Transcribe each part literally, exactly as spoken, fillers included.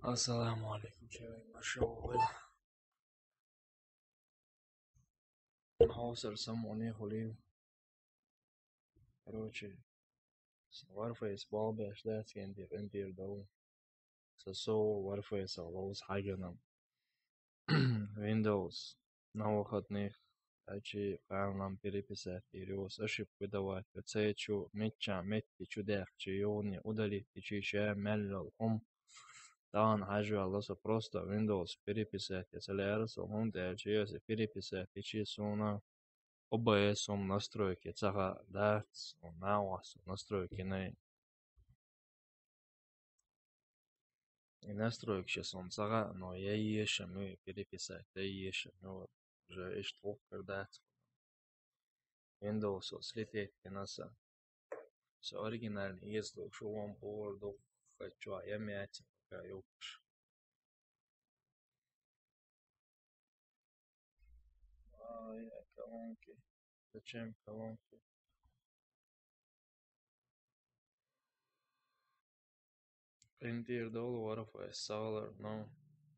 Ассаламу алейкум, чевей, марша вогӀийла. Хьовсар самукъане хулийла. Короче, са Warface болх беш дац, кӀентий къинтӀера довла. Са сов Warface-ах ловза хьагина. Windows на выходных, ачи къаьллам переписать йир йоса, ошибка выдавать йо, цечу, мичча, метти чу даьхчи, юни удалить дичи, ша мел йола хӀума. Тахана хьажа ваьлла со, просто Windows переписать я ца лаьара со, хӀунда аьлча, аса переписать дичи, суна ОБС-ум настройки ца хаьа, дац, нагахь со настройкинай. И настройкаш сан ца хаьа, но я ешам ю, переписать я ешам ю, уже иштта воккхар дац. Windows слететь дина сан. Со оригинальный эзлуг шу вон пор ду, хочу, а я мяч пока юкш. Ай, колонки. Зачем колонки? КъинтӀера довла Warface сагӀалара, но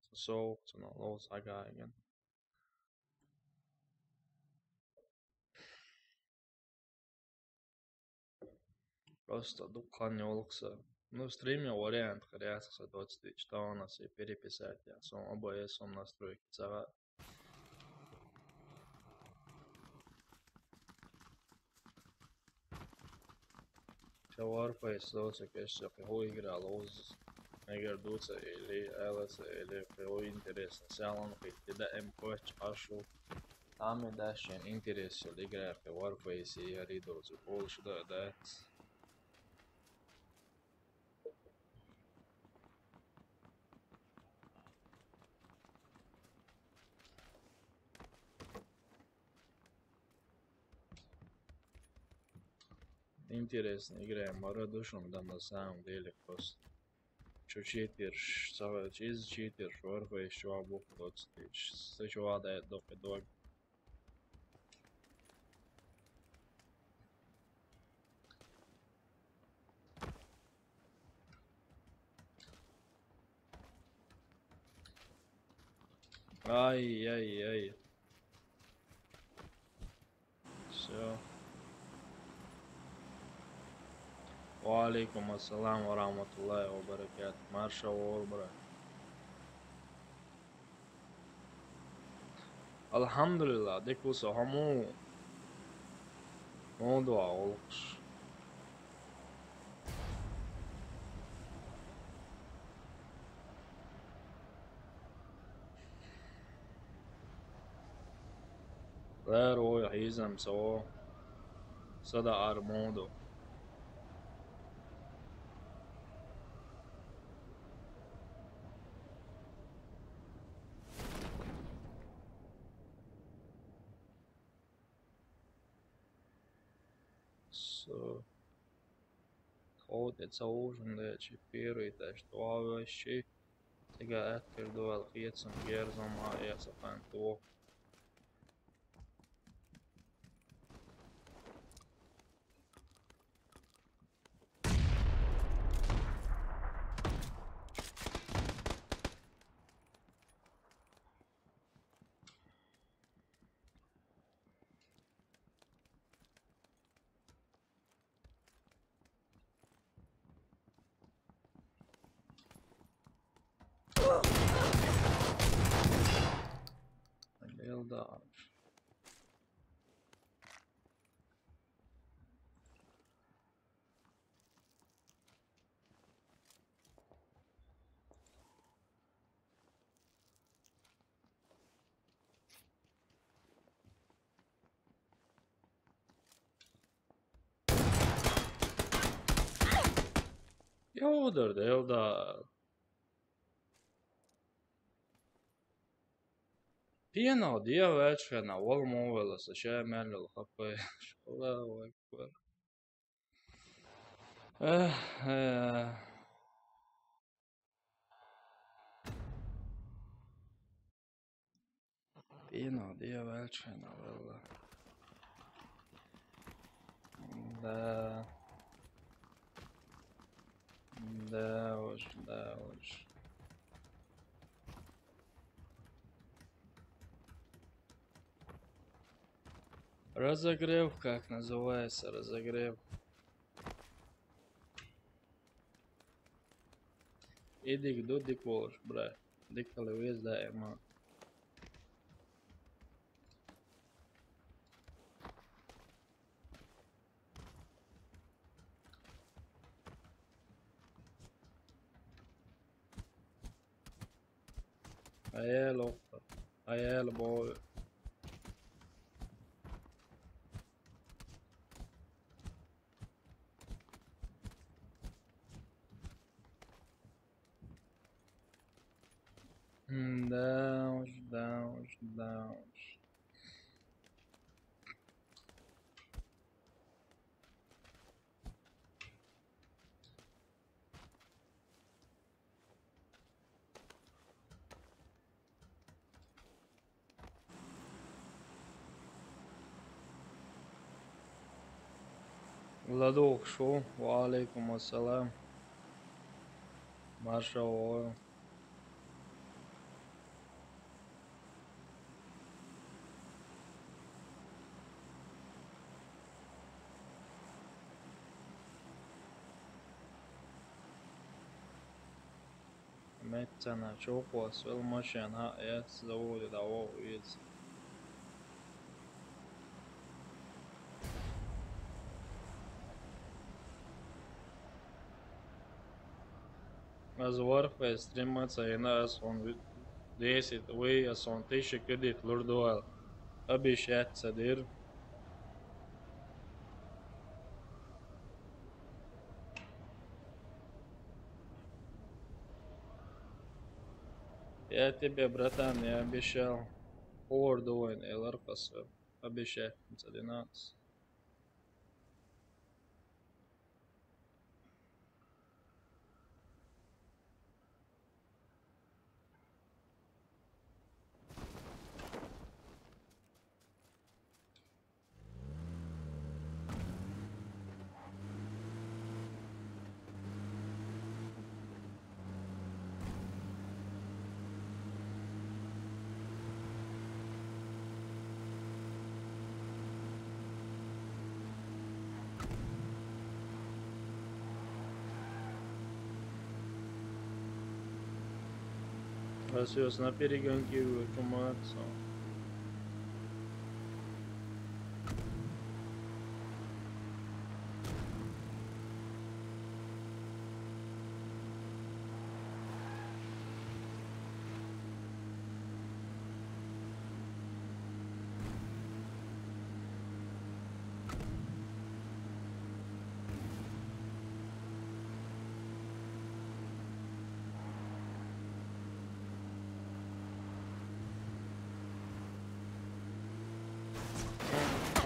со совгӀат цунах ловза хьагаигина. Просто дукха хан йолу-кх сан. Ну, стриман вариант хир яц-кх сан доцдича, тахана аса переписать я, сон ОБС-ум настройки ца хаьа. Ша Warface доцург, аса кхин хӀун игра ловза мегар ду ца или, аьлла ца или, кхин хӀун интересно, саьлан кхин тӀе даим кхоччуш Ӏаш ву. Тамин дас шен интерес йолу игра кхин Warface-и яри доцург, олуш дан а дац. Интересно, играем мара ду шуна дан на самом деле просто. Чу читерш, ца хилча иза читерш, Warface чохь буху доцу дийш. Сан чохь даьтта доккхи дог. Ай-яй-яй. Всё. Ва алейкум ассалам ва рахматуллахи ва баракатух. Марша вогӀийла, брат. Алхьамдулиллах, дика ву со, хьо муха ву? Муха ду хьан гӀуллакхаш? Лара вой хьийзам со, са даар муха ду? Со тхов тӀе ца вужун дечи, первый этаж тӀе вовши, цига аьттир ду аьлла, кхетам герзам а эца хан тӀе. Лела дагӀаш. Йовдар делда. Пена де вачхана, вол мовела са ша меллал хаппай. Аллаху акбар. Эх, эх. Пена де вачхана, валла. Да. Да уж, да уж. Разогрев, как называется, разогрев? Иди, иду, диколш, бля. Диколы везде, эма. Аял, охта. Аял, бо. М, да уж, да уж, да уж. Ладох шо, ва алейкум ассалам. Маршалла. Меттана чокъвас, вел машен, ха, эц заводе да, о, из. Аз Warface стриматься ина, аз он ви-, десять, вы, аз он тысяча кредит лурдуал. Обещать садир. Я тебе, братан, я обещал. Ордуэн, элар касыр. Обещать садинанс. Раз её на перегонки вычуматься.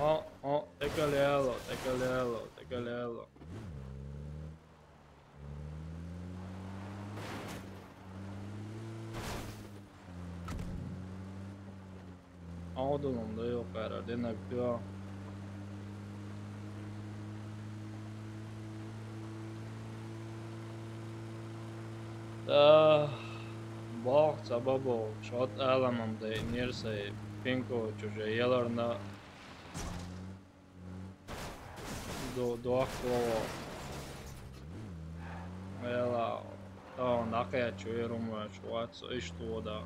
О, о, текаляло, текаляло, текаляло. Audunum da yok herhalde. Ne güzel. Da, bak, sabah bu. Şot alamam da, nirse, pinko, çocuğa yalarına. Do, do aklo. Ela, da onda kaja ću i Rumunija ću vaco, i što da.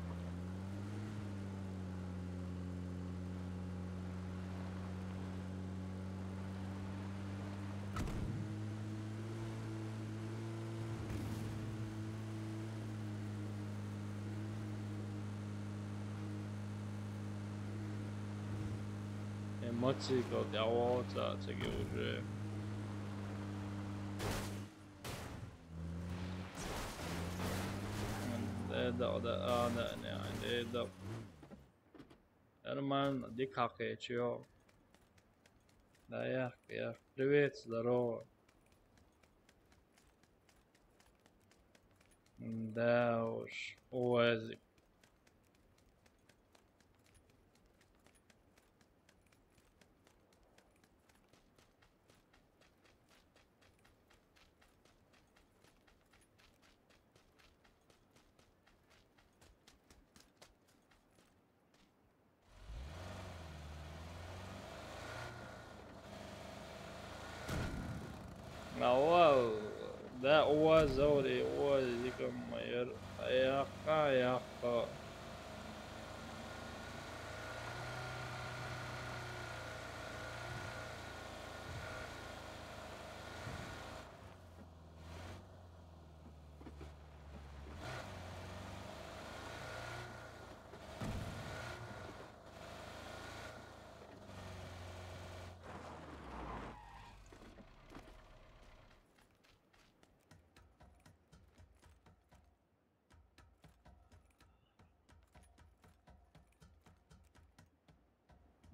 Emocije kao ti, a ovo, sad, sad je uže. Gdje da, da, a, da, ne, gdje da. Normalno, di kake će ovo? Da, ja, ja. Privet, zdravo. Da, už, ovo je jezik. Ава, да, ава, заури, ава, зикам майр. Аяхха, аяхха.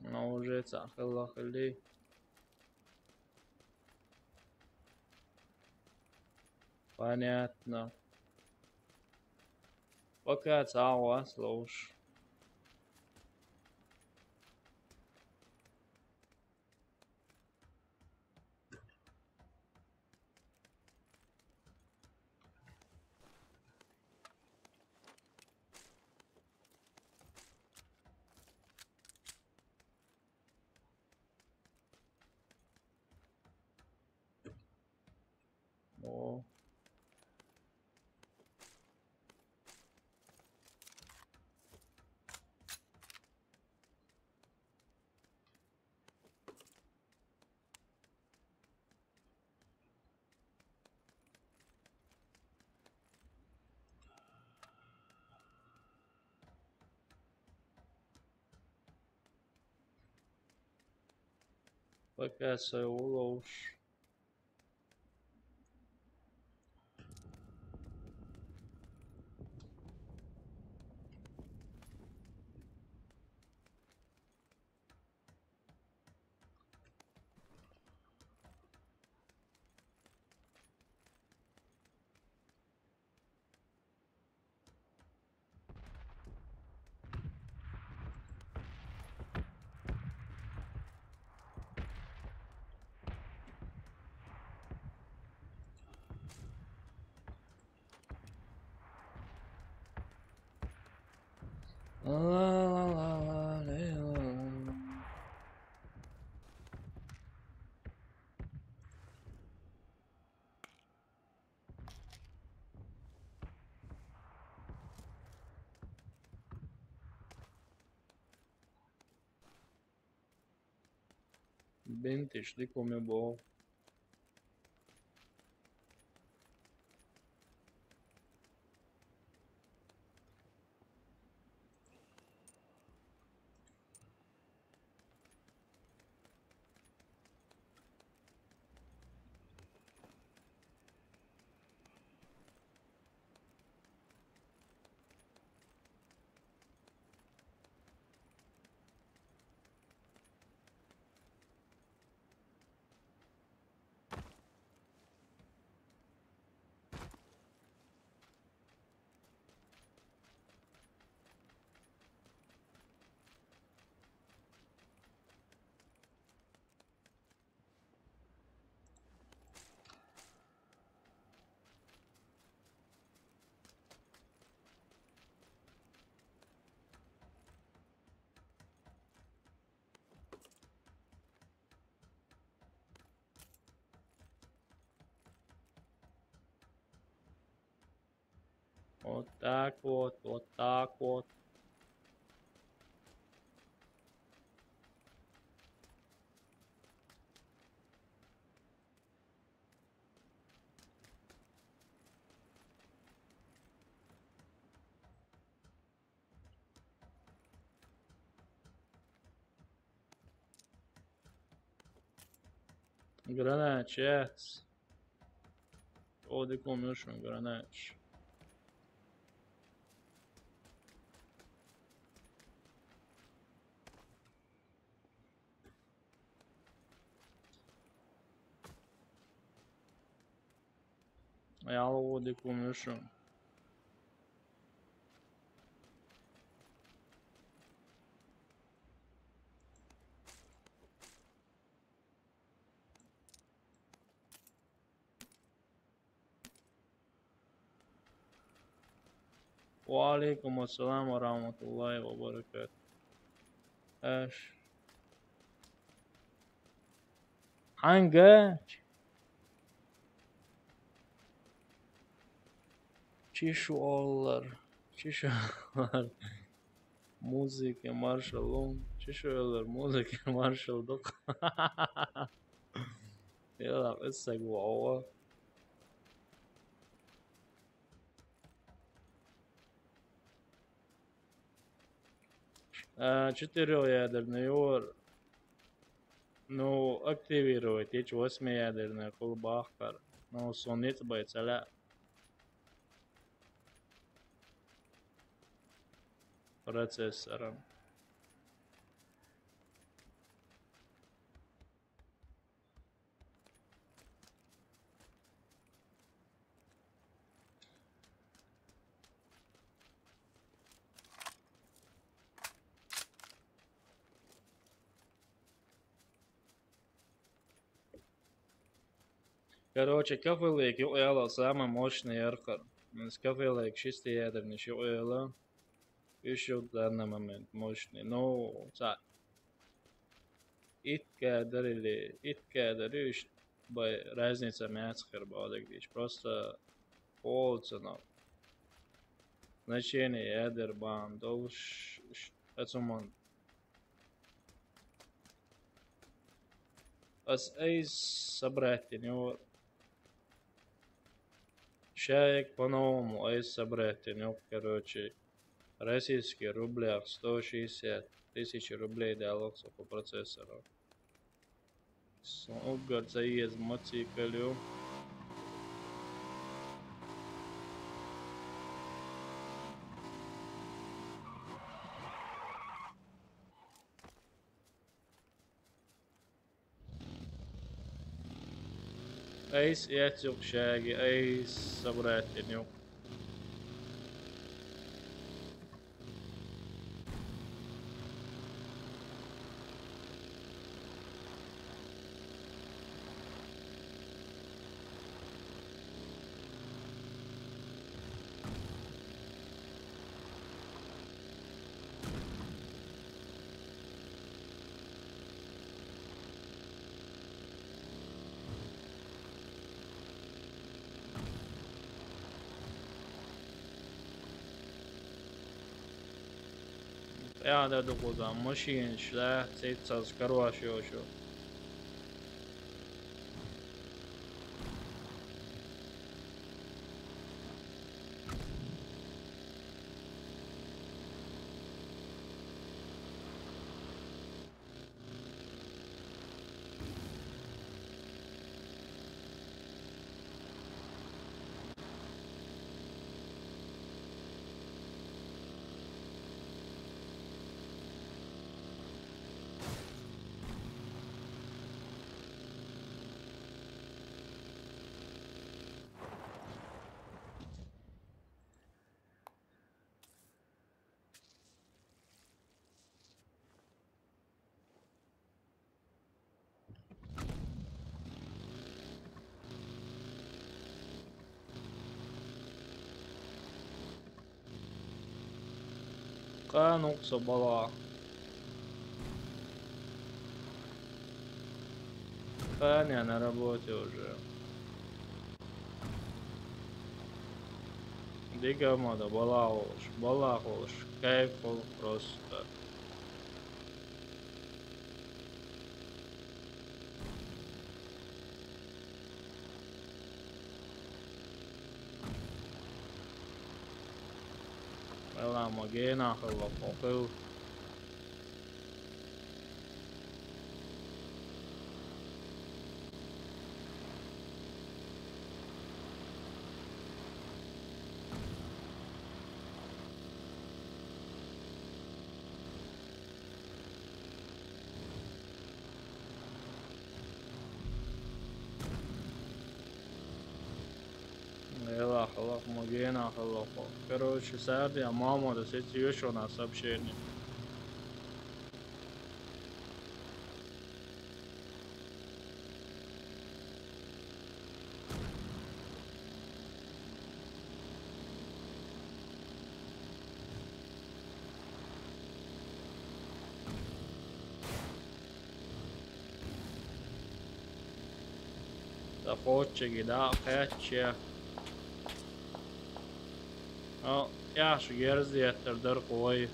Ну, уже цахилла хили. Понятно. Пока цаава слуш. О. Пока сай улуш. Бентиш, дикуми бо. Вот так вот, вот так вот. Granačs. O, dikon mišan granačs. Ja, o, dikon mišan. وعليكم السلام ورحمة الله وبركاته. ايش؟ عنقك؟ Чи шу оллар? Чи шу оллар? Музыка маршалун. Чи шу оллар? Музыка маршал дукха. Йола, эсэг воо. А, четырёхъядерный ор. Ну, активировать, эти восьмиядерный кулбахкар. Ну, сунит байцаля. Процессором. Короче, кафелик юкъяла самый мощный яркъар. С кафелик шестиядерный юкъяла. Ещё в данный момент мощный. Ну, ца. Итка дарили, итка дариш, бай разница мяц хер бадагдиш. Просто полцена. Значение ядер бан, долш, ш-, ацуман. Ас айс собрать тенё. Шаек по-новому айс собрать тенё, короче. Российские рублях сто шестьдесят тысяч рублей дало по процессору. С-, угар заезд мотоциклю. Айс яцюк шаги, айс собрать тенюк. Пӏяда дукъуза машинаш лаьццицалц карош йошу. Къанукъса бала. Къан я на работе уже. Дигамада балагъулш, балагъулш, кайфул просто. Вела ма гена хала покыл. Эл ахалах, маген ахалах. Короче, сарди, а мама да сети ещё на сообщение. Та хоче ги да, хаче. Ну, яхшы, герз еттирдир, къой.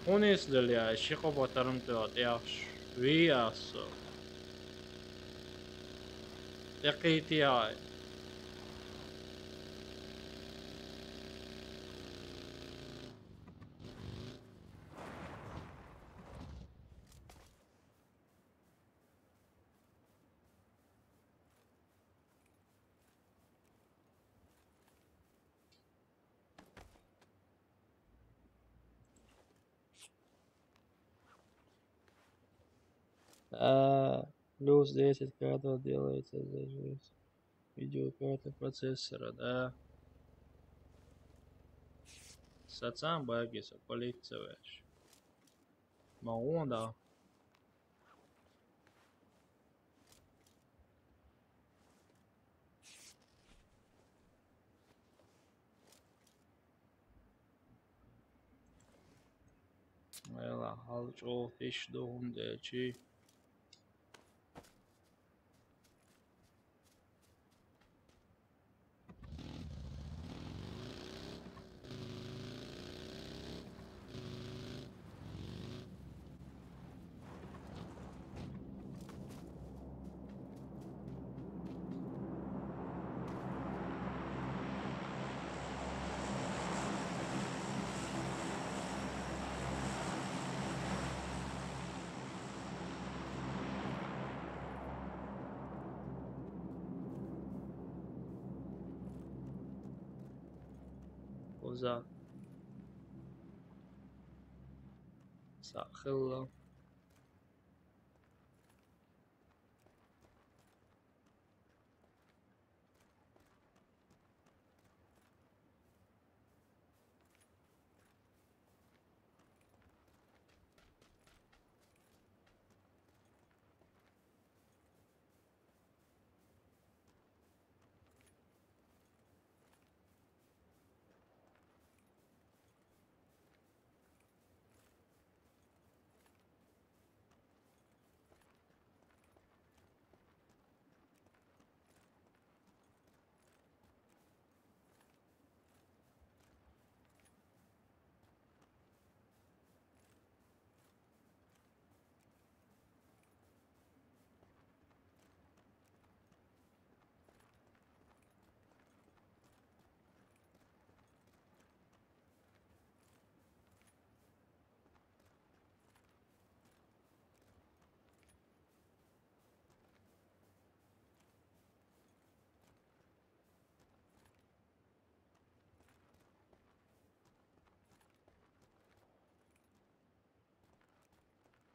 Хьунис дел я, ши къо батарам тӀе, яхшы. Ви асо. Текъити ай. А, плюс десять кадров делается за жизнь. Видеокарта процессора, да. Сацам баги со полицеваешь. Ма он, да. Вела, хьал чӀоагӀа теш ду хӀума делчи. Коза. Сахилла.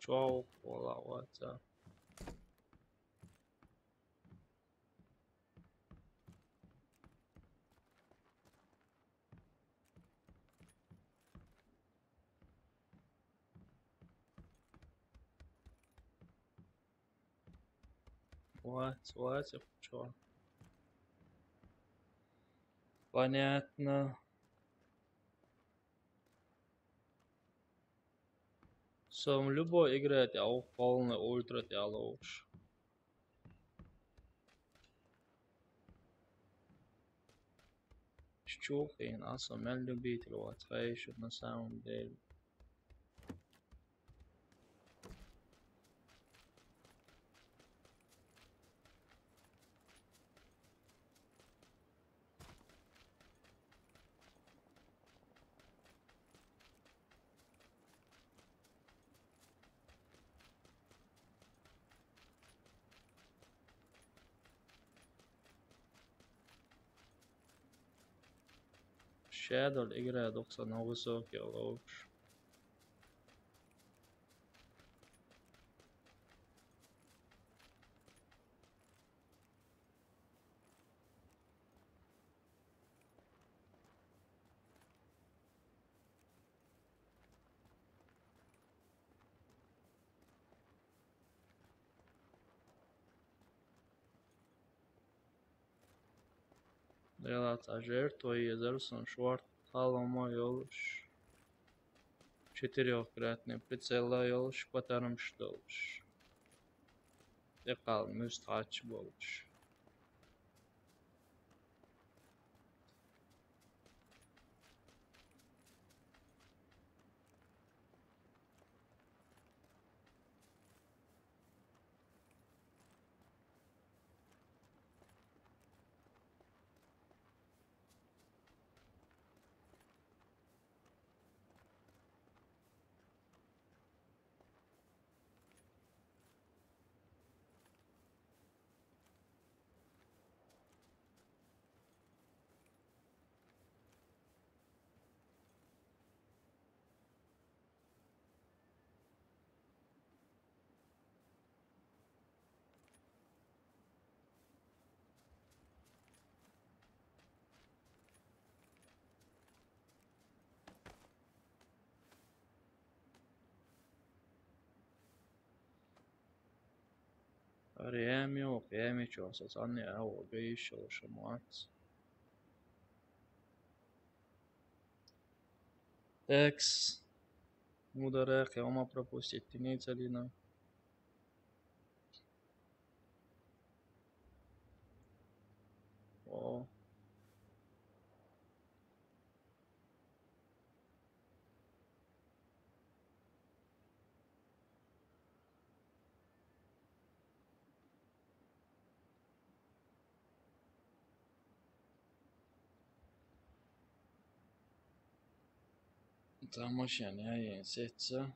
Чоу, вала, ваца. Вац, вац, чё? Понятно. Сом любой играть, а у полный ультра диалогш. Щухин, а сом любитель, вот, хай, на самом деле. Шадол играет, укса на высокий лоуч. Лелац а жертва езар сон шварт талома йолш. Четырёхкратный прицела йолш, патармш долш. тӀекхалла муьста хьаьчча болчу. Ара яьмий ву, яьмий чохь со цхьанне а ву, ган йиш йолуш ма вац. Текс. Мударехь, я ма пропустить, ты не целина. О. Цхьа машен яйен сецца.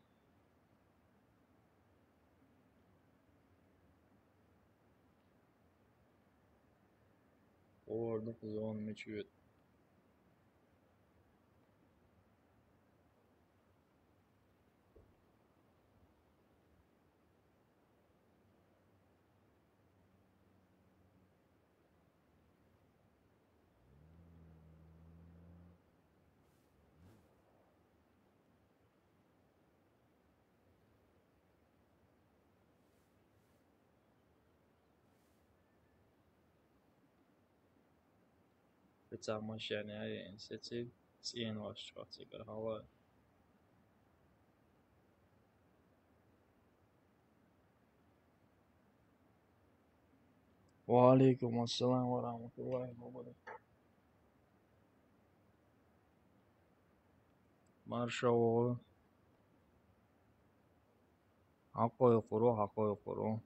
Орда зона мичуьйта. Пиццахь машен яйен сециг, цӀенош чохь цигара хьала. Ва алейкум ассалам ва рахматуллахи ва баракатух. Марша вогӀу. Хьакхойкхур ву, хьакхойкхур ву.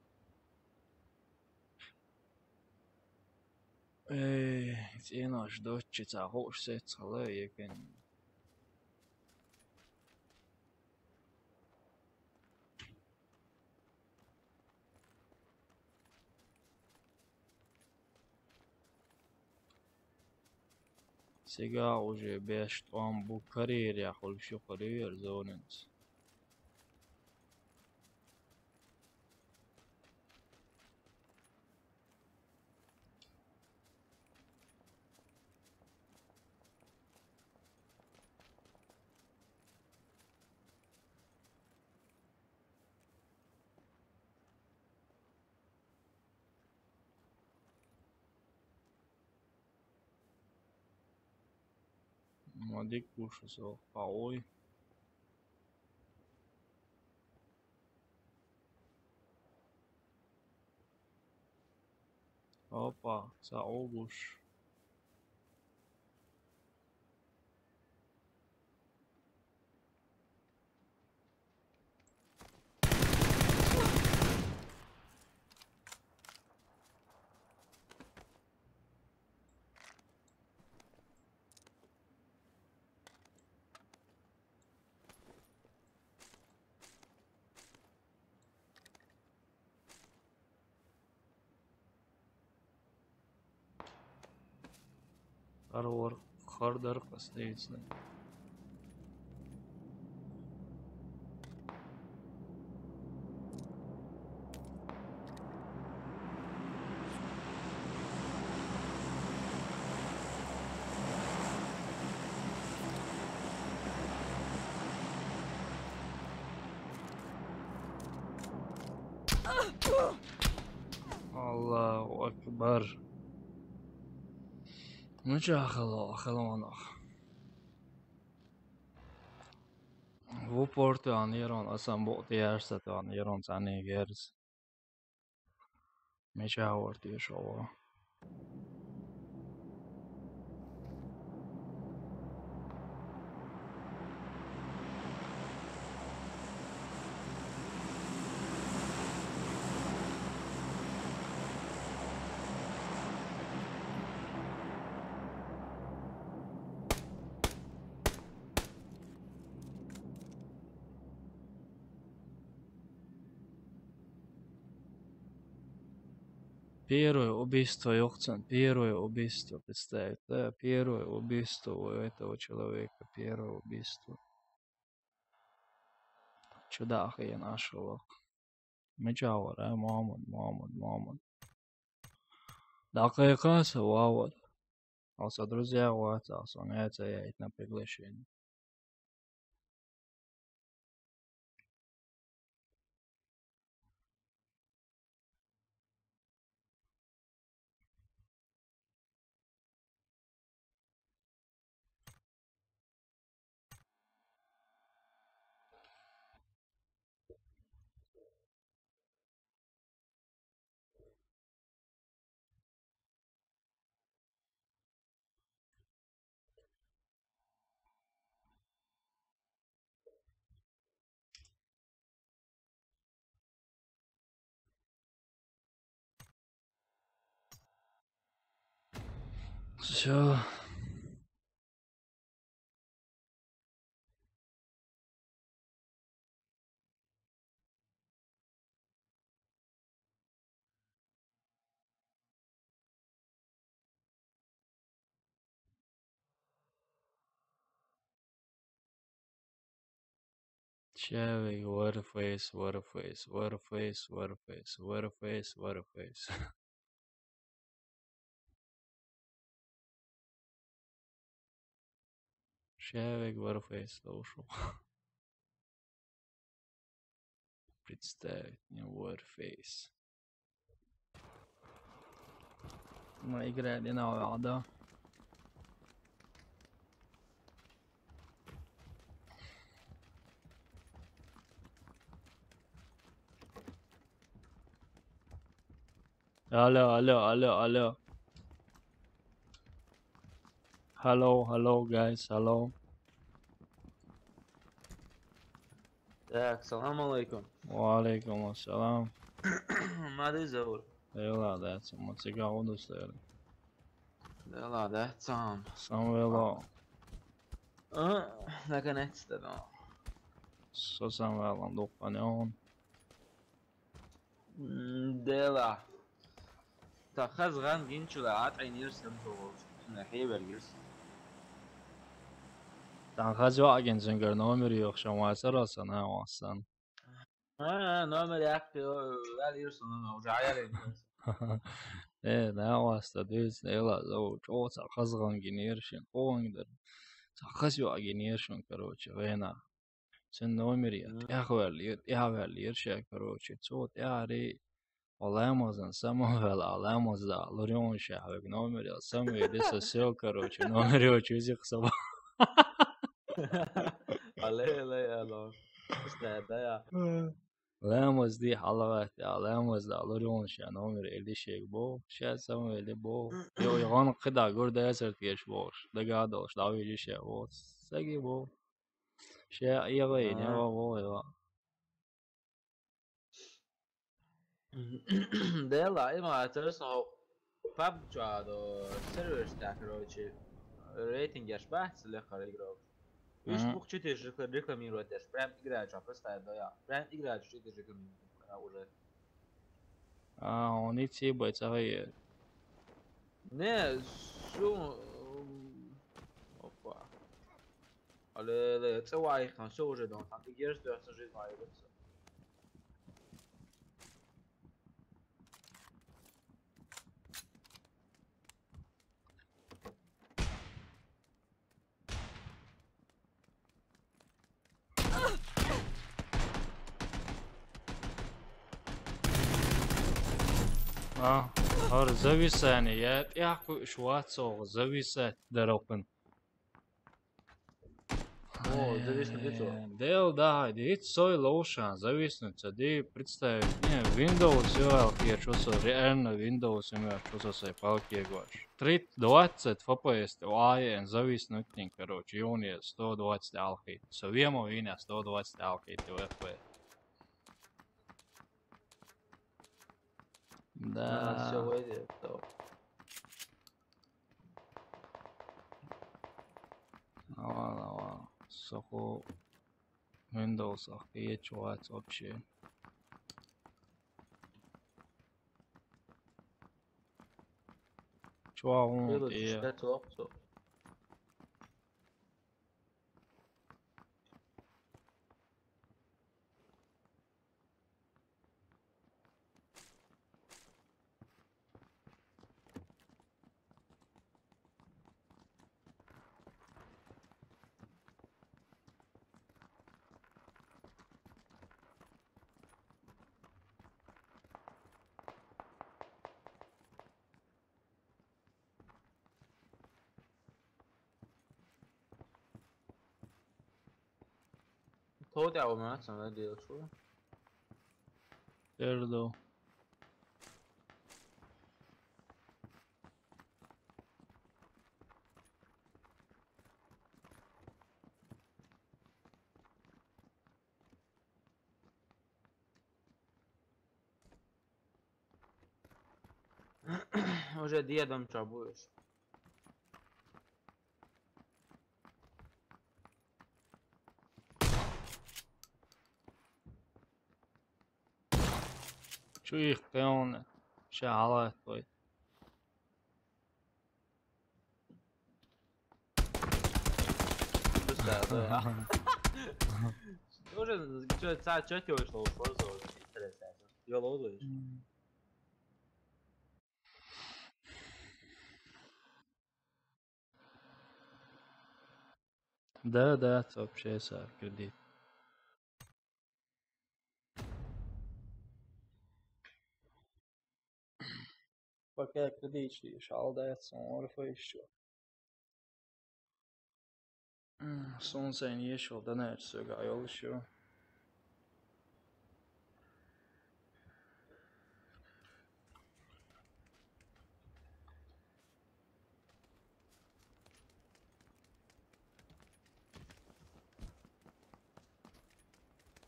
Эй, цӀенош доцчу ца хууш сецхала екан. Сега уже беш тӀом бу, карьерехь хуьлуш ю кху ривер зонанца. Ма дика гуш со, хьан ой? Опа, ца огуш. Арвар хардар къастайцна. Аллаху акбар. Ну чахало, халонах. Ву порты ан ерон, асан бу тиярса тан ерон цани герз. Мича гӀовар те шугӀа? Первое убийство, ёхцан, первое убийство, представь, да, первое убийство у этого человека, первое убийство. Чудо ахуенный ашалах. Мича гӀовар, а, Мухаммад, Мухаммад, Мухаммад. Дакъикъа са вавар. Алса друзья вац, алса яйца яйт на приглашение. Всё. Человек, what a face, what a face, what a face, what a face, what a face, what a face. Человек, what a face, слушал. Представить мне Warface. Мы играли на Валда. Алло, алло, алло, алло. Hello, hello, guys, hello. Так, салам алейкум. Ва алейкум ассалам. Мадизаур. Эла, да, сама цига удустер. Эла, да, сам. Самвело. А, наконец-то, да. Со Самвелом духпанён. М, Дела. Та хаз ган гинчула атӀай нирсам хӀугъуз. Сунахи бергирс. Та хаз вагин зингар номер йохшам васар асан, а, васан. А, номер яхи, вал ирсун, уже аяр. Э, на васта дез, эла, зо, чо, та хаз ган гин иршин, къонгдар. Та хаз вагин иршин, короче, вена. Сен номер я. Мгм. ТӀяхварли, тӀяхварли, ерша, короче, цо тӀяхари. Аламазан, самавел, аламаза, лорион шахвек номер я, самвел, диса сел, короче, номер я, чузи хсаба. Але, але, ало. Стая, да, я. Аламаз ди халават, аламаза, лорион ша номер, эли шек бо, ша самвел бо. Йо, йоган кида, гор да ясар теш бош, дагадош, давижи ша, вот, саги бо. Ше, ага, не, ага, ва, ва, ва. Дела, има интересно, пабг чуадо сервер ста, короче, рейтинг яш бахц лехар игрок. Иш, мгм, бух четыре рекламировать яш, прям игра чуа, представь, да, я. Прям игра чуа четыре рекламировать, а, уже. А, он и типа, это, ага. Не, су-, опа. Але, але, це вайхан, всё уже дом, там ты герс, ты всю жизнь вайхан. А, гьар зависани, я, тӀяхӀ хъуьш вацагӀ, зависать дарахъун. О, зависнуть лицо. Dēl, dāhai, dīt soi lūšā, зависнуть, а dī представить. Не, Windows jau, я чувствую, реально Windows, я чувствую, сай палки гваш. Три двадцать F P S, ай, зависнуть, короче, юния сто двадцать алхи. Со вема виня сто двадцать алхи, ты F P S. Да. А, всё, выйдет, то. Ава, ава. Сохо Windows ахкие чуац вообще. Чуа он Было тие. Читать лопцу. Told you I was not some of the deal, sure. There though. Уже дедом что будешь? Чё их пеоне? Ща алай твой. Тоже, что, ца, что тебе вышло у Форза уже? Интересно. Йоло, то есть. Да, да, это вообще сар кредит. Пока кредит шалдается, он уже ещё. Солнце не ещё, да, наверное, всё, гаёл ещё.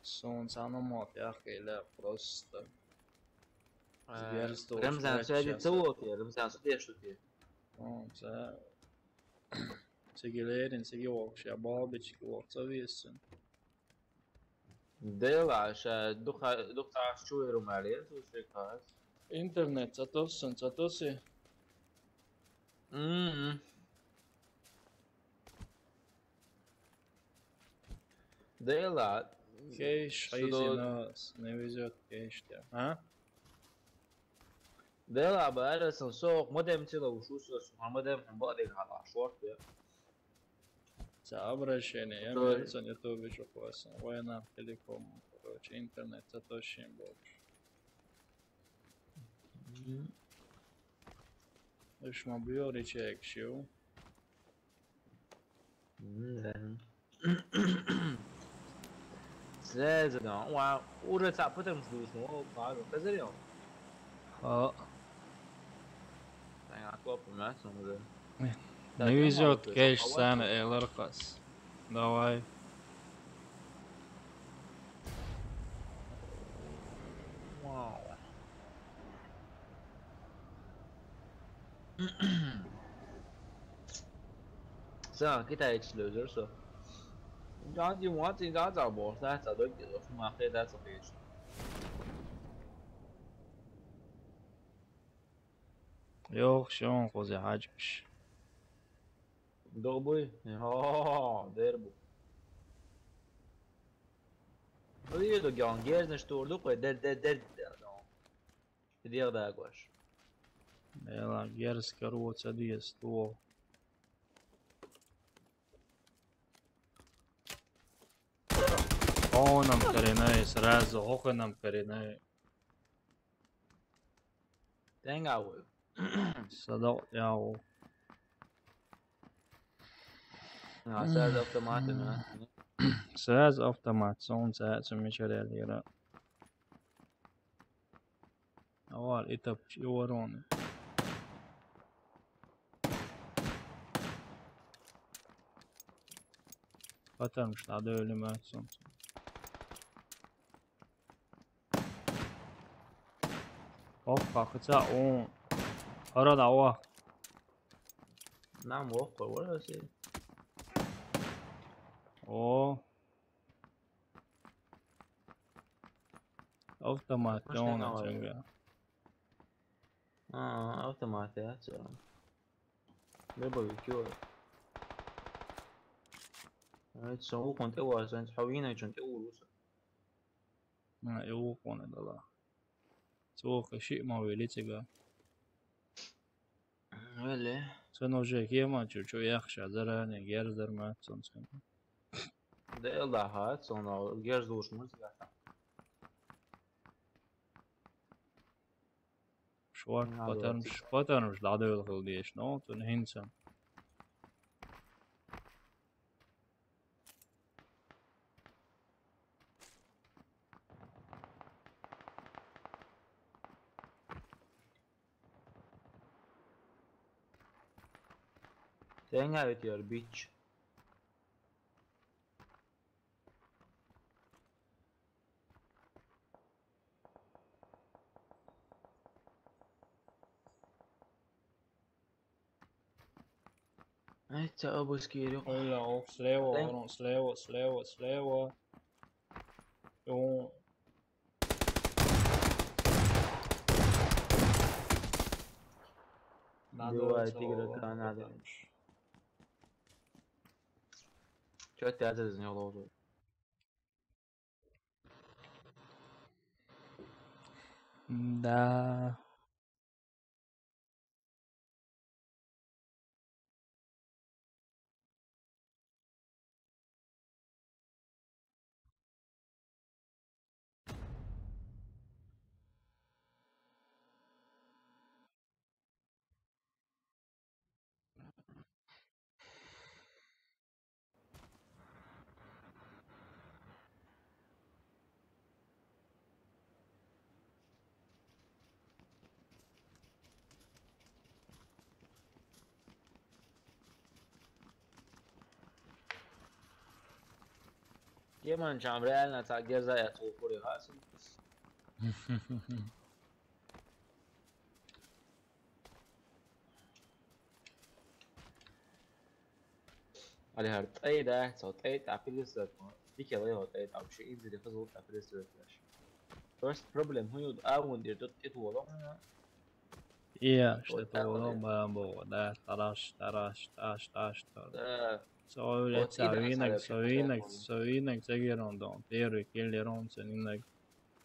Солнце, оно мог, я хейля просто. Э, зверство. Прям за всё это целое, прям за всё это. Солнце. Сиги лерин, сиги вокши, а балбички вокца виесен. Делаша, духа, духа чуеру мален, слушай, кас. Интернет, цатоссен, цатоси. Мгм. Дела. Кейш, что айзина, не везёт кейш, а? Дела, бара сан сок, модем цила ушусос, модем хам бадег хала шорт, я. Ца обращение, я Что? Мерцен, я то вижу классно. Война, телеком, короче, интернет, это очень больше. Мгм. Уж ма бьёри чек, шо? Мгм. Слезно, ва, уже ца потом жду, ну, ладно, позовём. А. Так, а то помнятся уже. Не, так, не везёт, конечно, кэш а вот сцена, э, ларкас. Давай. Вау. Сэ, китаец лэзэр сэ. Джан Димон, тин джан за бор, сэ, сэ, дог, дог, махэ, да, сэ, пеш. Ёх, шон, хозе хачыш. Добуй. О, дербу. Ой, дог, джан, герзэн штурду, кой, дер, дер, дер, дер, дер. Идея да, Гош. Эла, герз, короче, диес, то. О, нам коренай, сразу, ох, и нам коренай. Тэнгэ авъя. Садо яо. А, сразу автоматами, а? Сразу автомат, солнце, а, цу мичарел яра. Авар, и тапч, и вороны. Потом что, надо или мать солнце. Оп, как это, о. Ара да, о. Нам оп, вот это. О. Автомат, Машина он новая. Отсюда. А, автомат, я, всё. Любой, чё? А, это что, вон ты, вот, значит, хавина, что ты, урус. А, и вон это, да. Цо каши ма вели цига. Вели. Цо но уже кема чу, чу яхша, заране, герзер ма, цон цен. Да, да, ха, цон, герз душ, музыка. Швак, надо потом, потом ждать, да, долго, конечно, но цон хинца. Hang out with your bitch. Ай, цаӀ обыскируем. Оля, ох, слева, Тэнк. Ворон, слева, слева, слева. О. Надо убивает игрока, надо. Чё ты из него должен? Да. Е ман чам реально так дерзай атуфури хасм. Али гьар тӀай да, цо тӀай тӀапилис да, дикелай гьо тӀай тӀапши, инзили хазул тӀапилис да. Просто проблем хьуюд, а вун дир тут ит воло. Ия, что то воло, бамбо, да, тараш, тараш, таш, таш, таш. Да. Со улица, винок, со винок, со винок, загерон дом. Первый киллерон, со винок.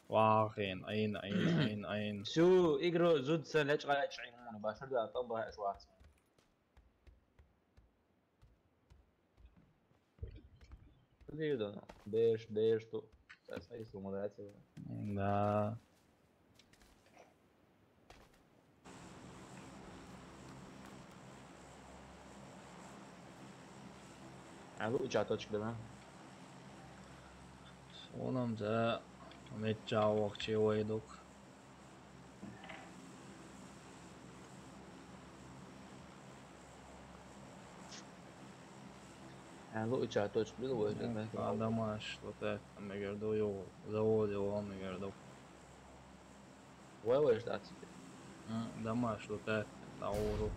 Вахин, айн, айн, айн, айн. Всю игру зуд са леч гайч айн, башар да, там ба шварц. Дивдона, деш, деш ту. Сейчас, а если умудряться? Да. А вы уча точка, да? Онам за меча вахче вайдук. Ан луъча точка бил вайжа. М, да, а, дамаш лутат, мегердо, йо, завод, йо, мегердо. Вай вайжа аци. М, дамаш лутат, науру.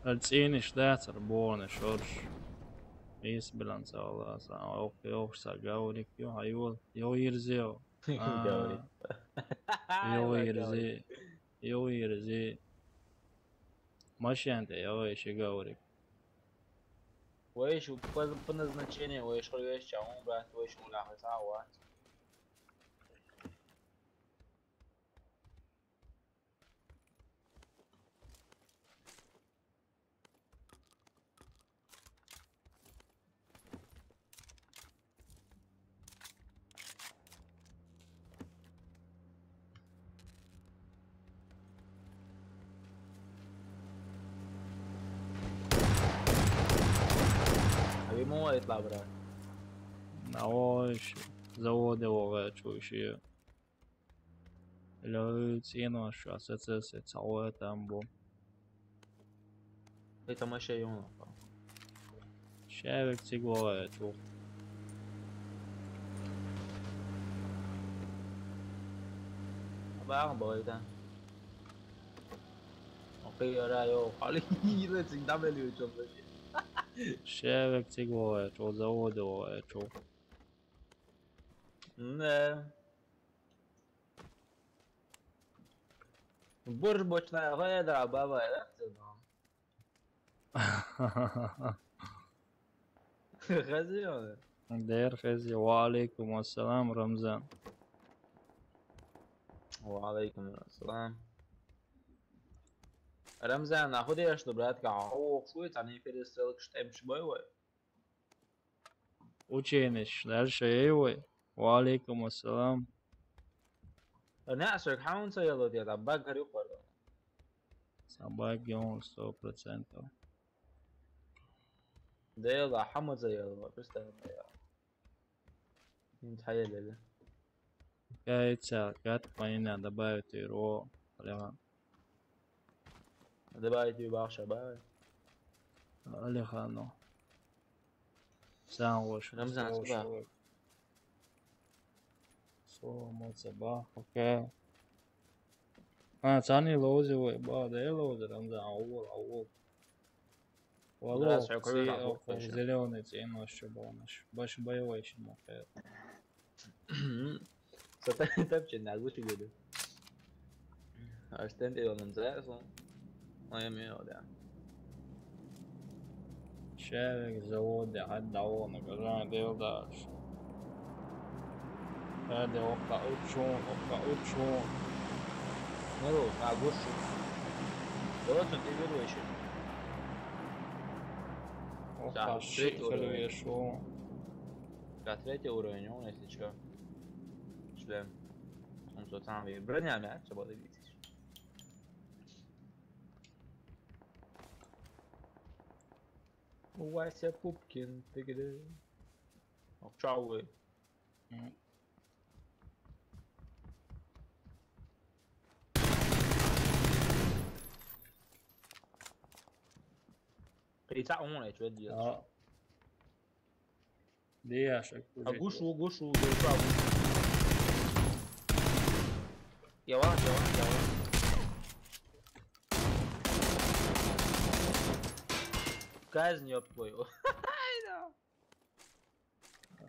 Аль цӀенаш дацар, бонаш, орш. Эс билан цавласа, ох, ох, са гаврик, ё, айвол, ё, ирзео. А, гаврик. Ё, айва, ирзе, гаврик. Ё, ирзе. Машинта, ё, иши гаврик. Вайша по, по назначению, вайша хьо вешча, он, брат, вайша хьо лахьа ца вац. Ай, мо вай тла, брат. Навош, заводе вогӀа чуйши. Лёй цӀенош, а сецессе цавоя там бу. Ай, тамаша юна. Шевек цигвоя чу. Абар бойда. Окей, ара, йо, хали, йиле цин дабели учо беши. Шевек цигвоя чу, заводе вогӀа чу. Не. Бурж бочная вода, баба, да, ты, ну. Хазиёна. Дер хези, ва алейкум ассалам, Рамзан. Ва алейкум ассалам. Рамзан, а худи я что, братка, а о, что это, не перестрелка, что там шибой, вай? Ученеш, дальше ей вай. Ва алейкум ассалам. Не, а что, хаун ца яло, я там баг горю, пардон. Сабак геон сто процентов. Да я ла, хама ца яло, представь, я. Ин ца яле. Яйца, гад, понина, добавить его, прямо. Добавить его, бахша, бай. Алихану. Сан лош, Рамзан, сан лош. Субай. Со, моца, ба, окей. А, цани лози вай, ба, да я лози, Рамзан, аул, аул. Вало, да, всё, ци, круто, окей, всё. Зелёный ци, ну, ещё было, ну, ещё. Больше боевой, чем окей. Сата тапче на гучи геду. Астен те он за сон. Ой, ми ода. Шевек заводе, хад давона, гажан дел дальше. Хад окка учун, окка учун. Неру, на гушу. Вот он ты веруешь. Окка ши, третий уровень. Хорошо. Да, третий уровень, он, если чё. Шлем. Он тот самый. Броня, мя, что было видеть. Вася Пупкин, ты где? Ох, чё вы? М. Ты так умный, что делаешь? А. Дияшек. А гушу, гушу, гушу. Яла, яла, яла. Казнь, ёб твою. Ай, да.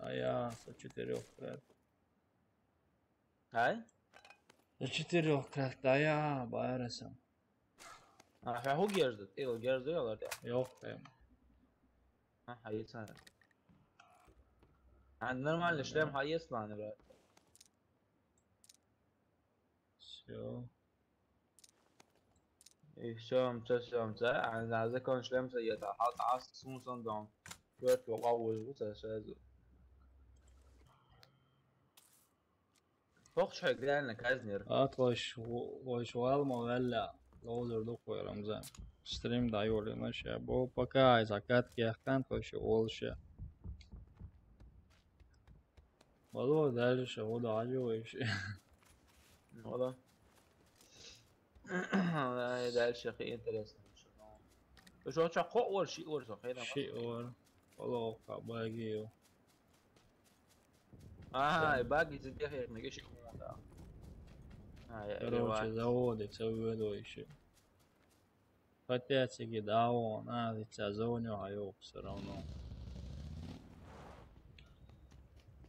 А я со четырёх крат. Ай? Со четырёх крат, а я байресом. А, хьа хӀу герза? Ил герза яла те? Йох, эм. А, хьа, ицана. А, нормально, шлем хьа, ислан, брат. Всё. И всё, МЦ, всё, МЦ. А, на закон шлем ца ета. Хьа, а, сун сон дон. Квет ва ва вуз вуз сразу. Ох, чай, реально, казнер. Ат ваш, ваш валма валла. Лозер духой, Рамзан. Стрим да, Юлина, ща. Бо пока, закат кехкан, то ща, ол ща. Вало, дальше, вода, аджо, вообще. Ну да. Ай, дальше, хи, интересно. Что, что, ко ор, ши ор, со, хи, да, ши ор. Вало, ка, багио. Ага, и баг из тех, як мега ши кумата. А, я, короче, я, заводы, целый ведущий ещё. Хотя циги да он, а, лица зоню, а ёк, всё равно.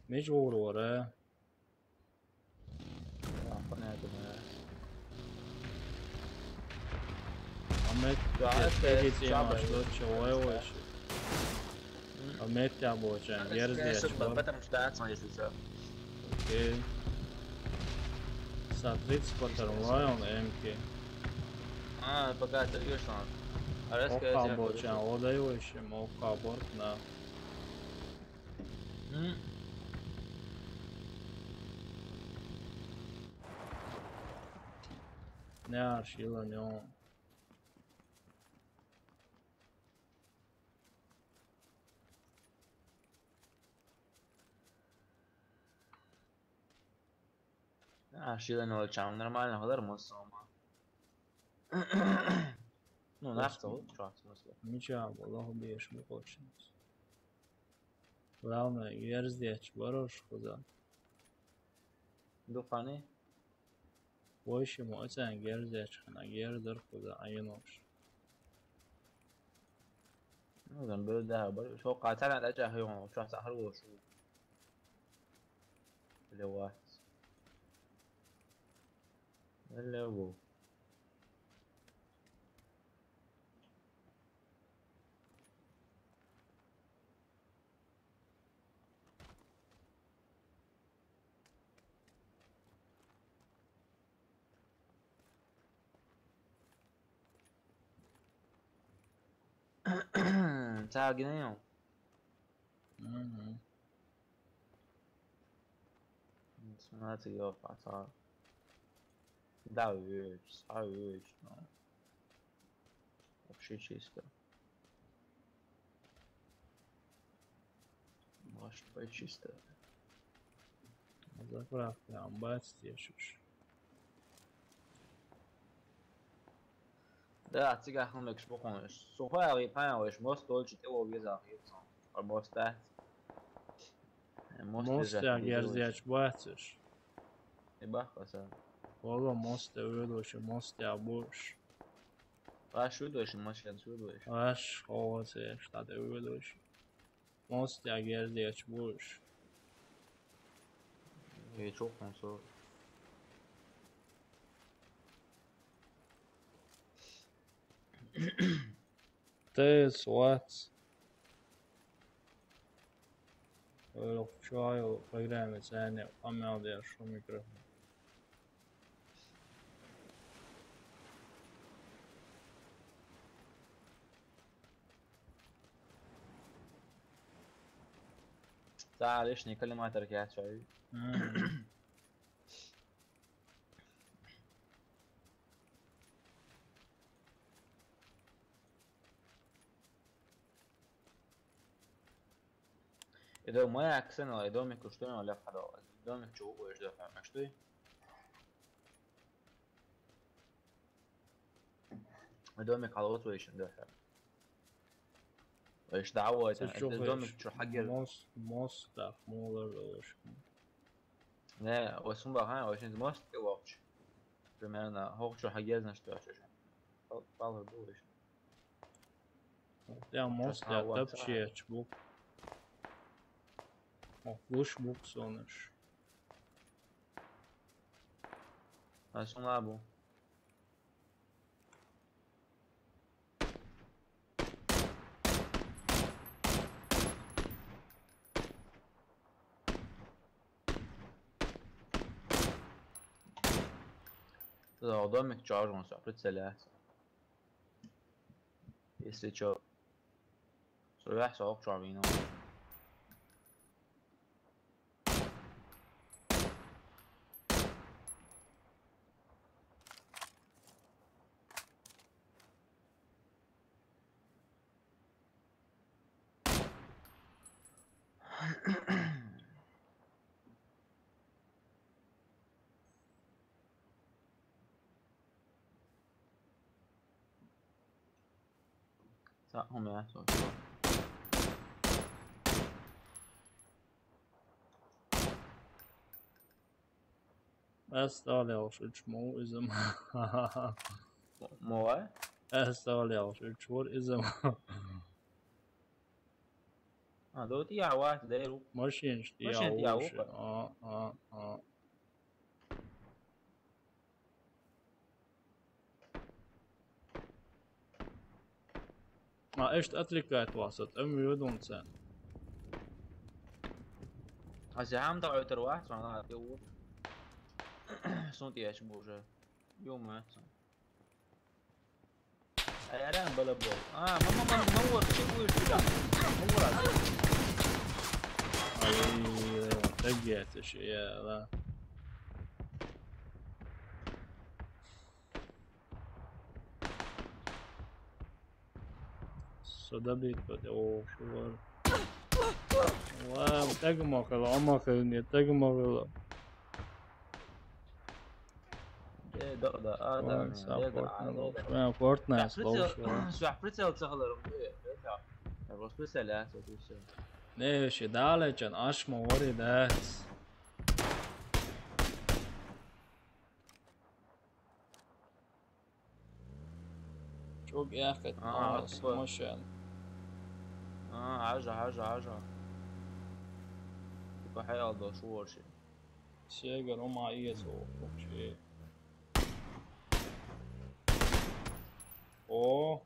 Меч вор, вор, э. А, понятно, да. А мы, да, пиздец, это видите, чаба, что, чего, чаба. Его ещё. А меття болчаан, герзетча бар. Потому что так смотрится. Окей. Са тридцать потом лайон эмки. А, пока ты видишь, он. Окка болчаан, ода йойшим, окка бортна. М. Не аршила, не он. А, шилен олчам, нормально, холар мосома. Ну, нас то, что, в смысле? Ничего, Аллах беш, мы хочем. Главное, герзетча барош куда. Духани? Войши мо ацан герзетча хана, герзер куда, айнош. Ну, там был, да, бар, шо катана да чахи он, шо сахар вошу. Леват. Лево. Цаагинео. Мгм. Смотри, ёпа, та. Да, вещь, а вещь, ну. Вообще чисто. Может быть, чисто. Заправка, амбац, тешуш. Да, цигахын мекш бокон. Сухая, паня, вещь, мост дольше, ты его везах, а мост, да. Мост, я герзетча бацуш. И бах, пацан. Вала мост, я выдача, мост, я буш. Ваш выдача, машин выдача. Ваш, о, це, штаты выдача. Мост, я герзетча буш. И чё он со? Ты сват. Öyle şu ay o programı sen ne amel der şu mikrofon. Та лишний коллиматор я чаю. Мгм. Эдо моя аксен, эдо ми куштуем, оля хадо. Эдо ми чу уэш дохем, а что? Эдо ми калот уэш дохем. Эш да уэш, эдо ми чу хагер. Мос, мос, да, молар уэш. Не, уэш ум бахан, уэш ум мос, ты вокч. Примерно, хок чу хагер, значит, уэш. Пал, пал, уэш. Я мост, я топчи, я чбук. О, луш бук соныш. А сун лабу. Тогда домик чаржился, прицеляется. Если чё. Сюда сок чавину. Sa home aso. Esta ali al üç mu üzüm. Moje? Esta ali al üç vur üzüm. A, do ti ja, va, da je ruka. Mašin ti ja, mašin ti ja, uši. A, a, a. A, ešt atlikēt vasat, em jodunce. Ас яхьам тӀе Ӏойтар вац, ма лаьтта ву. Сунтияш бужа. Ё-моё. Ай, аран бала бо. А, мама, мама, ну вот, чего ещё да? Ну вот. Ай, так я это же, я, да. Со добить буде, о, шувар. Ва, тагма хала, ама хала, не тагма хала. Де, да, да, а, да, Ва, не, са де, да, Fortnite а, лош. Де, да. Ва, Fortnite Прицел, лош, ва. Всё, прицел цахаларым, де, де, да. Я просто прицеляюсь, вот и всё. Не, вообще, далее, чан, аш ма вари, да. Çok yakıt. Aa, almasın atma. Maşallah. Aa, haja, haja, haja. Типа, хай алда, шо вообще? Сегар, ома иес, о, вообще. О.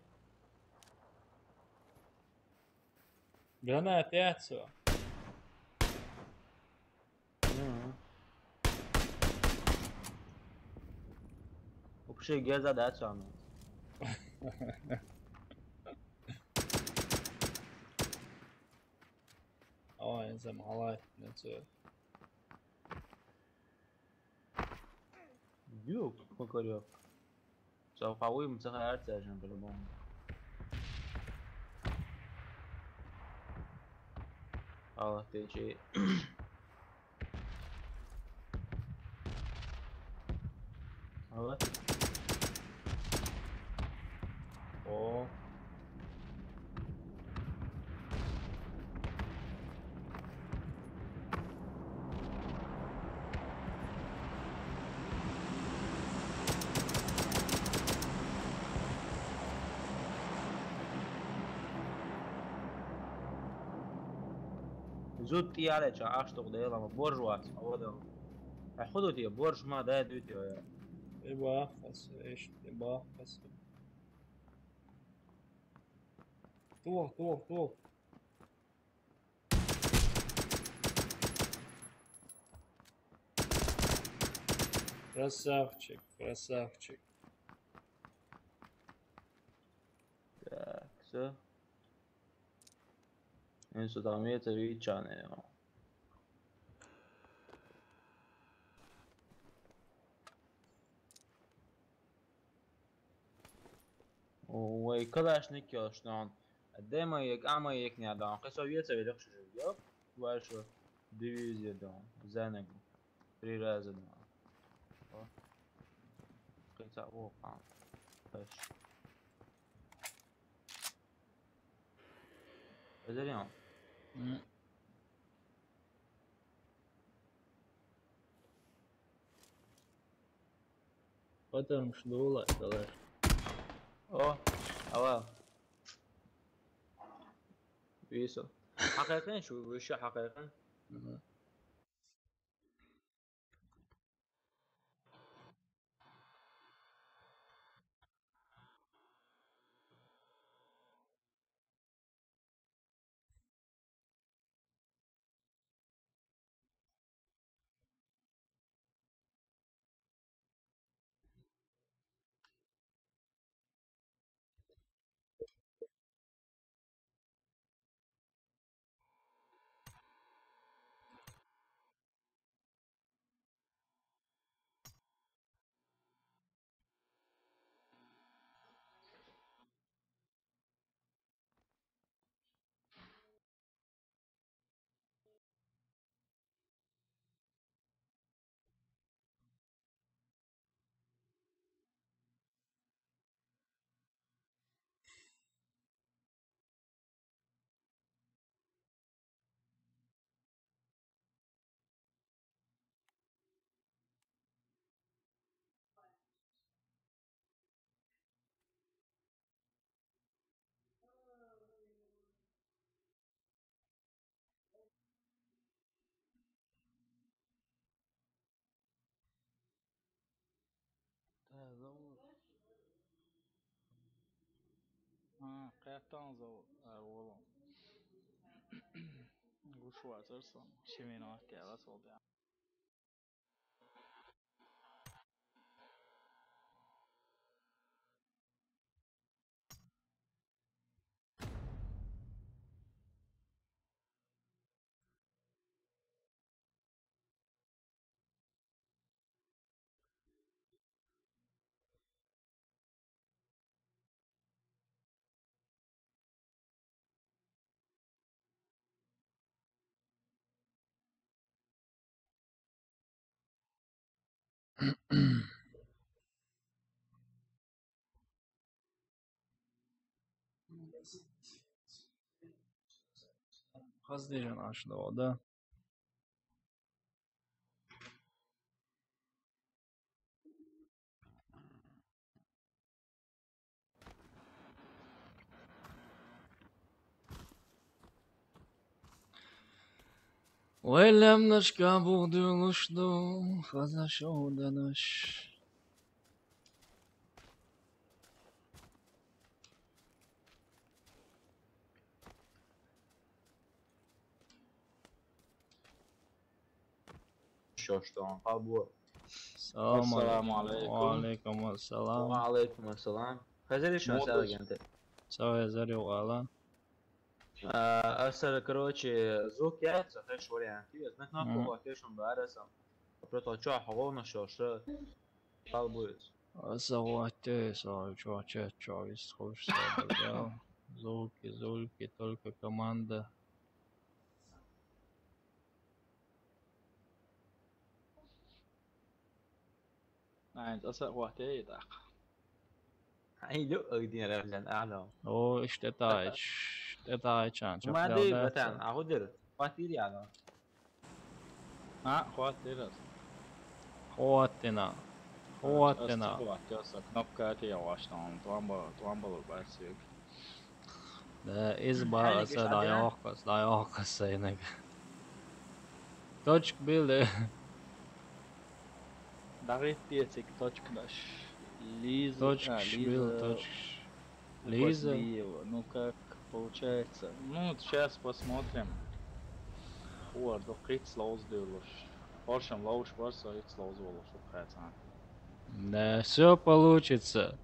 Гранат, яцо. Мгм. Вообще геза да цами. Ой, за малай, не цо. Юк, покорёк. Сау хавы, мы сахар цяжем по-любому. Алла, ты че? Алла. О. Зуд тӀе яле ча, аш тӀокъ дела, ма борж вац, а вода. Ахудути, борж ма дай дути, я. Э, бахас, эш, э, бахас. Тух, тух, тух. Красавчик, красавчик. Так, всё. Эн сутам ветер и чане. Ой, калашник ёшнон. Демайек, амайек не дан. Кесо ветер велик шижи. Ёп, вашу дивизия дан. Зенегу. Три раза дан. О. Кеца, о, пам. Пеш. Эзерем. М. Потом жду лайк, давай. О, ава. Висо. Хакъикъин шу, виша хакъикъин. Мгм. Та, зовут. А, къяттан зовут, а, олам. Уж вацар сан, шимин ваккела сол бя. Хазди жан ашда ода. Уэллямнаш кабух дюлуш ду, хаза шоуданаш. Шо, шо, хабур. Салам алейкум. Ва алейкум ассалам. Ва алейкум ассалам. Хазир шо, модус. Сагент. Сау хазир ю ала. А, асар, короче, звук яйца, хэш вариант. Я знак на кого, хэш он барасам. Просто чё, хавона шо, шо. Хабур. Асагуатте, са чё, чё, чё, из хош са, да. Звуки, звуки, только команда. Ай, аса хватит, ах. Ай, лю, ой, дин рахлан, ало. О, иште тайч, иште тайчан, чё. Мади, братан, а худир, хватит, я, но. А, хватит раз. Хватит на. Хватит на. Хватит, кнопка эти я ваш там, туамба, туамба лук басик. Да, из ба, аса, да, ёхкас, да, ёхкас, сайнак. Точка биле. Давид песик, точка наш. Лиза, точка, а, шпил, Лиза, точка. Лиза. Убасбиева. Ну как получается? Ну, сейчас посмотрим. Уар, до кит слоуз дюлуш. Оршам лоуш барса, ит слоуз волуш, хацан. Да, всё получится.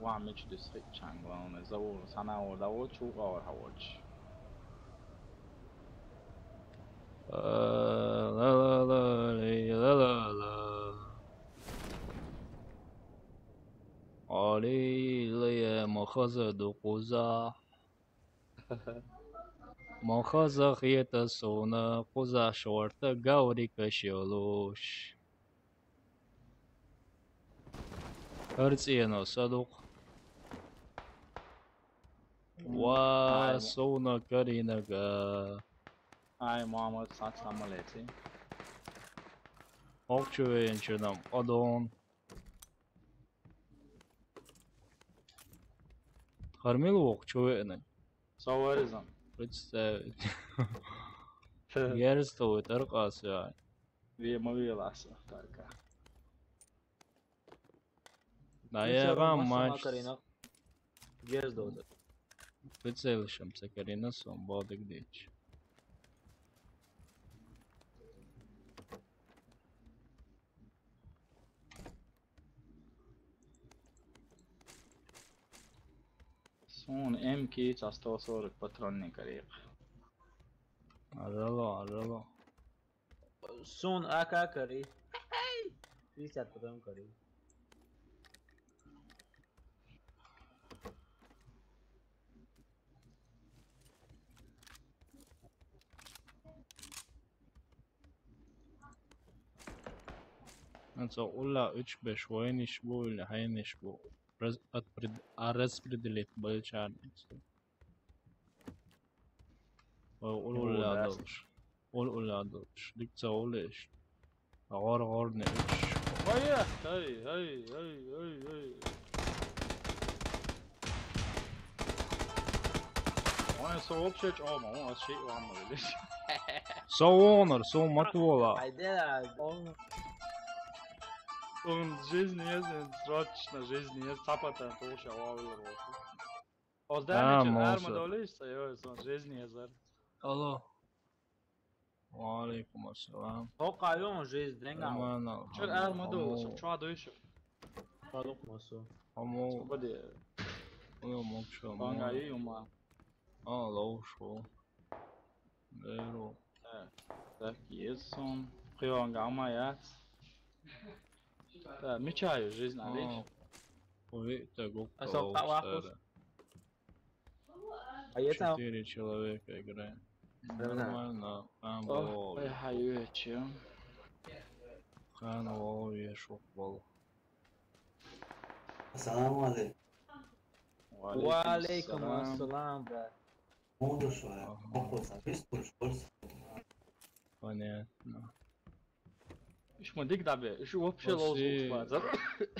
Ва мич дис хичан, главное, зову, сана о, да о, чу о, хавоч. Э, ла, ла, ла, ли, ла, ла, ла. Али, лие, махаза, дукуза. Махаза хета суна, куза шорта, гаврика шолуш. Херцена садук. Ва, ай, мо-, суна каринага. Ай, мама, сац намалети. Окчувенчунам, одон. Хармил вок, чувенен. Саваризан. Представить. Герстовый таркас, я. Ве мавилас, так. Да, я вам матч. Герстовый. Прицелишем, ца карина сом, бодик дич. Сун эм кит, а сто сорок патронный карик. Арало, арало. Сун А К кари. Пятьдесят патрон кари. Ансо улла уьч-беш войниш бу, улла хайниш бу. Раз-, отпред-, а, распределить бу чарнис. О, улла, улла долуш. Улла, улла долуш. Дикца уллеш. Гор, горни уьч. Ой, ой, ой. Ой, со вообще чё, мама, он вообще, ладно, видишь. Со вонар, со матвола. Айда, он. Он жизнь есть, срочно жизнь есть, цапата, то уж я ловил. Оз дайна чур арма долуш са, йо, сон жизни язар. Алло. Ва алейкум ассалам. Хокка йон жиз денга. Амана. Чур арма долуш, чуа дуйшу. Халук масу. Амо. Собади. Оно мокшо. Банга юма. А, лоушо. Беру. Так, есть сон. Хион гамма яц. Да, мечаю жизнь, а ведь. Уви, так, губка. А со лоушо. А я там. Четыре человека играем. Нормально. Там было. Ой, хаюечи. Хан вол ешук бол. Ассаламу алейкум. Ва алейкум ассалам, брат. Можешь, э, похуй, записываешь, больше. Понятно. Ишма дик дабе, иши вообще лоу звук спарза.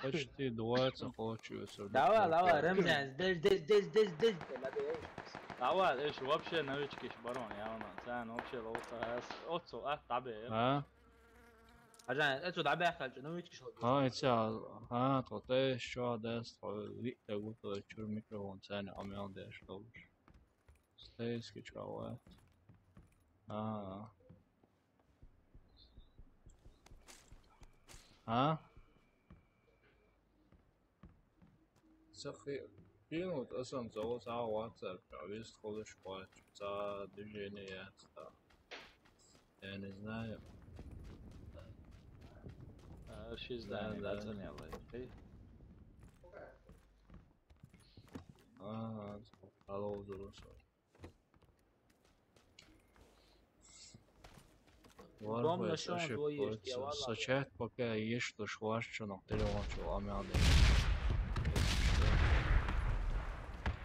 Почти двоица хочет. Давай, давай, Рамзан, дез, дез, дез, дез, дез, дабе. Давай, иши вообще новички иш барон, я вон, цан вообще лоу цас, оцо, а, дабе. А? Ажан, эцо дабе ахал, новички шо. А, эцо, а, то те шо дес, то витте гуто чур микрофон цан, а мел деш лоуш. Стейски чуала. А. А? Сахи. Кинут асан зовут а WhatsApp, а вист холыш пач, за движение яц, да. Я не знаю. А, шиз да, да, да, да, не лай. Ага, алло, взрослый. Дом нашёл твой есть, я вала. Сачат пока есть, что шварчонок, телефон чё, а мя.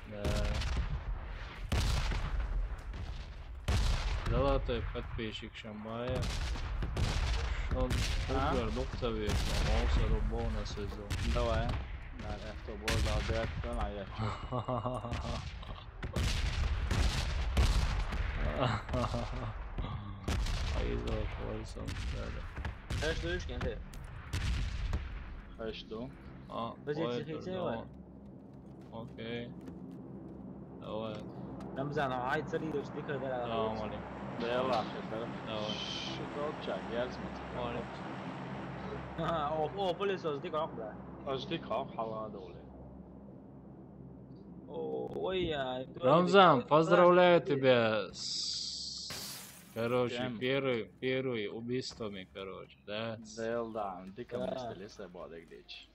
Да. Золотой подписчик Шамбая. Он супер, дух совет, он любовно сезон. Давай. Да, я что, бой, да, да, да, я чё. Айза, Уайсан, да, да. Хеш дуйш кенде? Хеш ду. А, позиция хитсе вай. Окей. Давай. Рамзан, ай цари душ дика да. Салам алейкум. Да я лах, да. Давай. Шуток чак, я смотрю. Валик. А, о, о, пылесос дика ок, да. Аж дика ок, хала доле. Ой, я. Рамзан, поздравляю тебя с, короче, первый, первый убийствами, короче, да? Дел да, дика место леса бодеглич.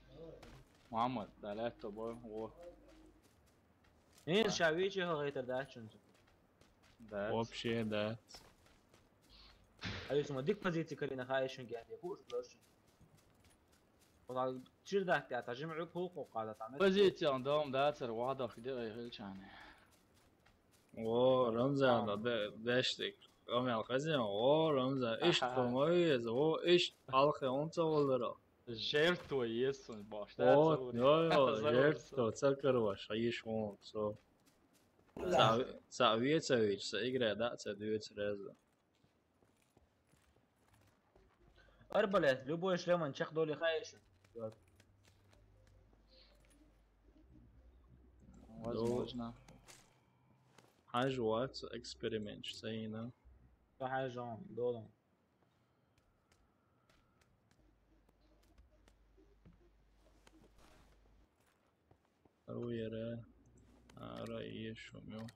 Мама, да лето бой, о. Ин шавичи хагайтар да чунзу. Да. Вообще, да. Аюсма дик позиции карина хайшун генди, хуш, лошун. Вала чир дахти ата, жим ук хулку када тана. Позицион дом дацар, вадах де хилчани. О, Рамзан, да, бештик. Рамял казин, о, Рамзан, ишт помоез, о, ишт алхе он цавалдыра. Жертва есть он баш, да, о, цавалдыра. Йо, йо, жертва, цакар баш, айш он, со. Са, са вецавич, са игра, да, са две раза. Арбалет, любой шлеман чех доли хайши. Возможно. Хажуат эксперимент, что именно? Хажуат, долан. Руера. А, ра, ешо, мё.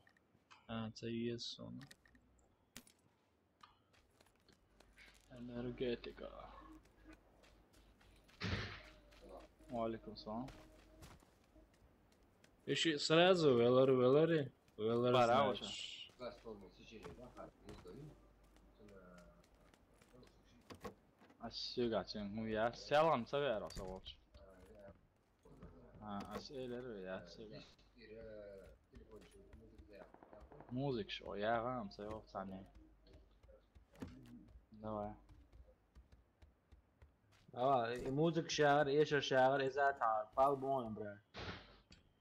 А, це єсо. Енергетика. Уалейкум салам. Иши сразу велори, велори, велори. Пара значит. А сюга, чен, ну я селам савера, савоч. А, а сейлер я, сейлер. Музык шо, я гам, савоч сами. Давай. Давай, и музык шагъар, эшер шагъар, эза та, пал бон, бра.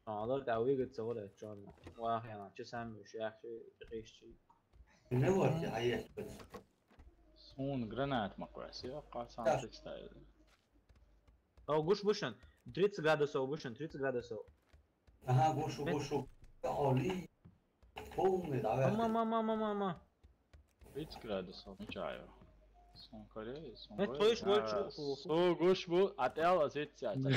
Алар да уйгы цогъар чон. Вах яна, чи сам шах, чи хиш чи. Не вот, я есть. Сун гранат макваси, я къасан представил. О, гуш бушан. Тридцать градусов бушан, тридцать градусов. Ага, гушу, гушу. Олий. Полный, давай. Мама, мама, мама, мама. Тридцать градусов, ничего. Сон Корея, сон Корея. Тхойш вольчу. Со гуш бу, а тела зитца, а тела.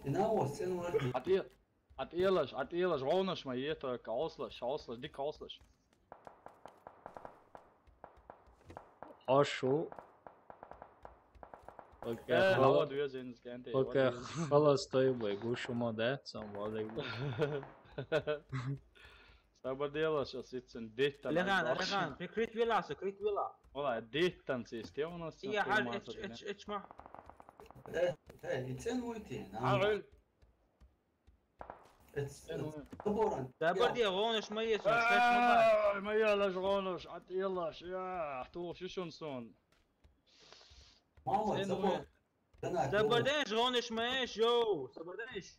Ина ос, цен вольчу. А те, а телаш, а телаш, гонаш ма ето, каослаш, каослаш, дик каослаш. Ашу. Окей, э, хала-, вот везен скенте, вот везен. Окей, холостой бой, гушумо, да, сам валик. Сабадела сейчас ицен детта. Лехан, Лехан, прикрыть вела, сокрыть вела. Ола, детта система у нас. Я хал, эч, эч, эч, ма. Э, э, ицен уйти, на. Арыл. Забор дия, гонаш ма ес, ма ес. Ай, ма ялаш гонаш, ат ялаш, я, ту шишун сон. Мама, забор. Забор деш, гонаш ма ес, йоу, забор деш.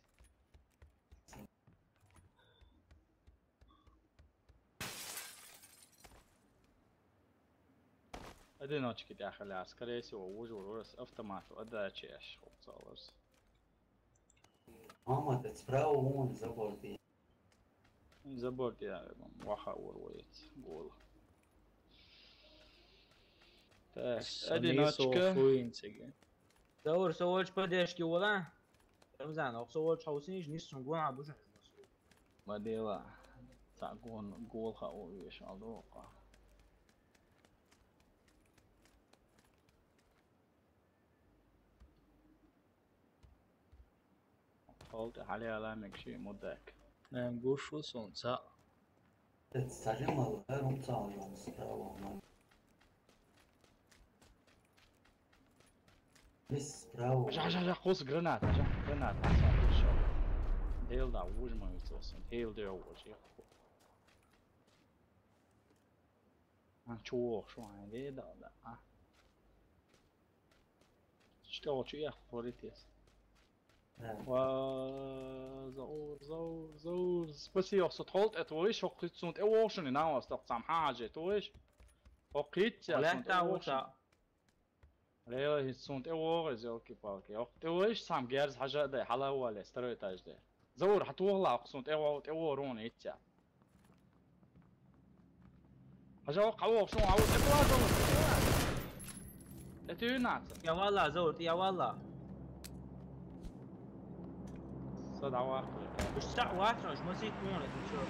Одиночки тяхали, а скорее всего, уже, уже с автомата, отдачи аж, хопцалось. Мама, ты справа вон забор ты. Забор ты, я, ваха ур воец, гол. Так, одиночка. Заур, со вольч поддержки вола. Рамзан, ох, со вольч хаусиниш, нис сун гуна бушан. Мадела. Та гон, гол ха у веш алдока. Холт, хали ала мекши мудак. Нем гушу сунца. Салим ал, румца ал, справа. Мис справа. Жа, жа, жа, кус гранат, жа, гранат, аса, ушо. Дел да, ужма вицосын, дел да, уж, я. А, чуох, шо, а, дел да, да, а. Школчу я, хоритес. Ва, заур, заур, заур. Спаси, ох, сот холт, это вы шо кицунт, э, ошуни, на вас, так сам, хаже, то иш. Ох, китя, сунт, э, ошуни. Лева, хит сунт, э, ворез, ёлки-палки. Ох, ты вы сам, герз, хажа, да, хала вале, второй этаж, да. Заур, хатугла, ох, сунт, э, вор, э, ворон, итя. Хажа, ох, ох, сун, ох, э, ворон. Это и нация. Я вала, Заур, я вала. Садавак. Уж сак ватрош, ма сик мон, это чё?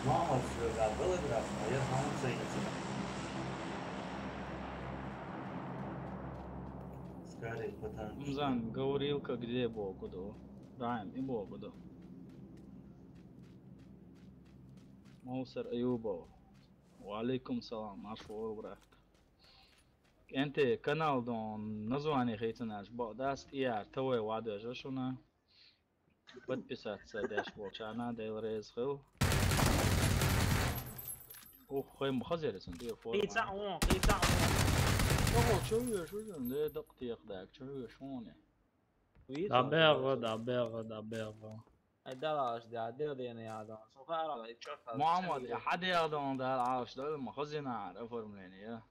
Мама, всё, да, было грязно, а я самому ценится. Скорее, потому что Мзан, говорилка где Богу до? Райм, и Богу до. Мусор Аюбов. Ва алейкум салам, марш вор, брат. Энте канал дон название хейтсанаш, бо даст яр, ТВ вадажа шуна. Подписаться деш волчана, дел рез хил. Ух, хой, ма хазересен, дел форма. Кица он, кица он. Ого, чё я, чё я, не док тиях дак, чё я, шо не? Да бега, да бега, да бега. Ай, да лаш, да, дел ден я, да. Со хара, чё. Мама, я хадер дон, да лаш, да, ма хазина, оформление, я.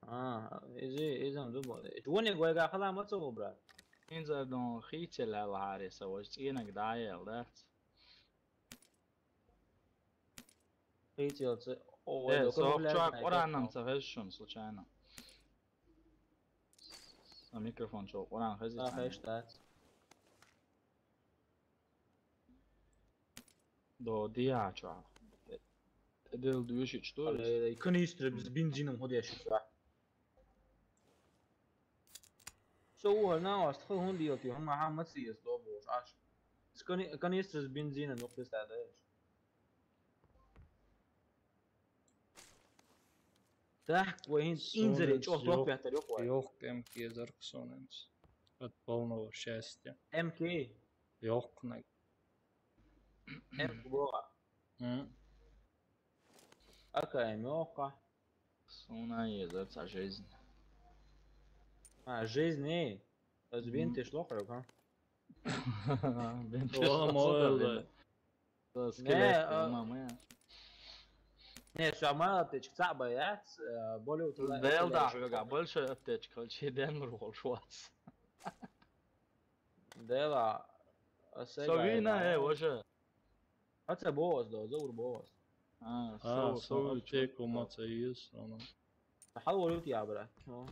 А, изи, изам дубо. Вон я гойга хала ма цо, брат. Инзар дон хичел ал хари са, вож цинак да ел, да. Хичел ц-, о, э, со чувак, Куранам ца хешшун, случайно. А микрофон чё, Куран хезис? А, хеш, да. До диача. Эдел дюшич, что ли? Канистра с бензином ходящий сюда. Со угол на вас, тхо хун диот, ё, ма хам маци ес до бош, аш. С кани-, канистра с бензином, ну, представляешь? Так, вай хин инзаре чё, топ пятер, ё, вай. Ёх, МК зарксоненс. От полного счастья. МК. Ёх, на. МК. М. Ака эмёха. Суна еза ца жизнь. А, жизнь, эй. Аз бинтиш лохрёк, а? Бинтиш лохрёк, да. Скелет, мама, я. Не, всё, мало аптечек, ца боец, э, более утверждает. Да, да, больше аптечек, короче, ден рухол швац. Дела, а Со сегай вина, э, ваша. Аца бос до, заур бос. А, А, со, со со, теку маца иес, она. Хал валют я, брат. Ну.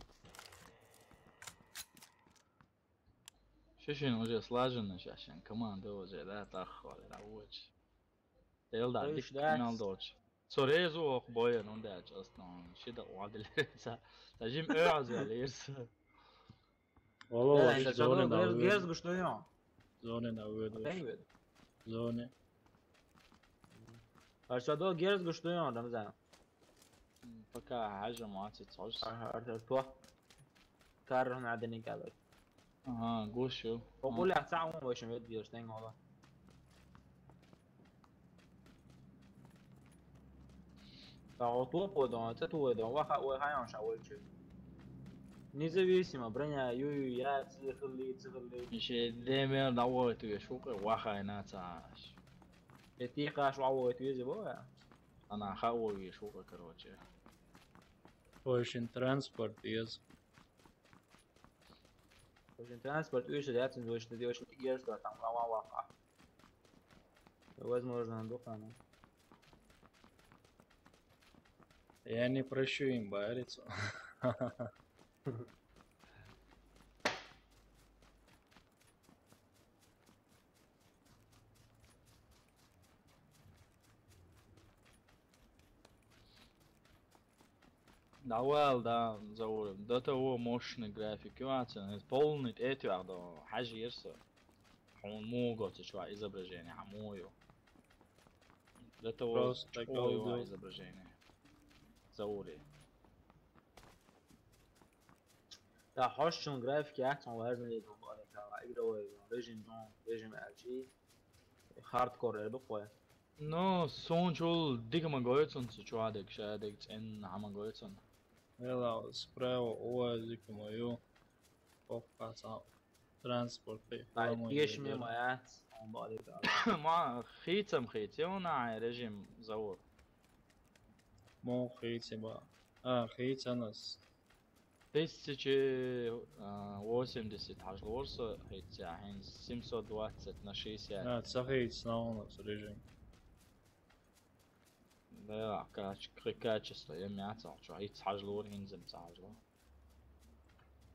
Шишин уже слаженно, шашин команда уже, да, так хвалит, а вот. Элда, Ой, дик да. Канал доч. Со резу ох боя, ну да, часто. Шида уадил. Са, са жим э азалирс. Вало, Э, ваш зоне да герз, выйду. Герз гуштуйон. Зоне да выйду. Тенг выйду. Зоне. А что до герз гуштуйон, Рамзан? Пока хажа маци цош. Ага, арта то. Каррон адени калай. Ага, гушу. Окуля цаун вошим вед вирш тенг ола. Та отуа подон, та туа дон, ваха уа хайон ша уа чу. Независимо, броня, ю, ю, я, цихли, цихли. Ише демер да уа туа шука, ваха ина цаш. Эти хаш уа уа туа зибо я. Она ха уа шука, короче. Очень транспорт из. Очень транспорт, уж рядом, очень, очень герзко, там, ва, ва, ва, ва. Возможно, духана. Я не прощу им бариться. Давал, да, Заур. До того мощный график, вацан, полный эти, а до хажирса. Он могут чего изображение, а мою. До того Просто чего его голдо. Изображение. Заури. Да, хошчун график, я там важно, я думаю, игровой режим, ну, режим L G. Хардкор, я думаю. Ну, сончул дигма гойтсон, цу чуадек, шадек, цен хама гойтсон. Эла справа уазик мою. Попкаса транспорт. Ай, еш ме маят, он бали да. Ма хицам хиц, ёна режим Заур. Мо хиц ба. А, хиц анас. Тысяча восемьдесят хажлорса, хиц, а, хин семьсот двадцать на шестьдесят. А, цахиц на у нас режим. Да, кач-, качество, я мяцал, чё, хиц хажлор, хинзем цажло.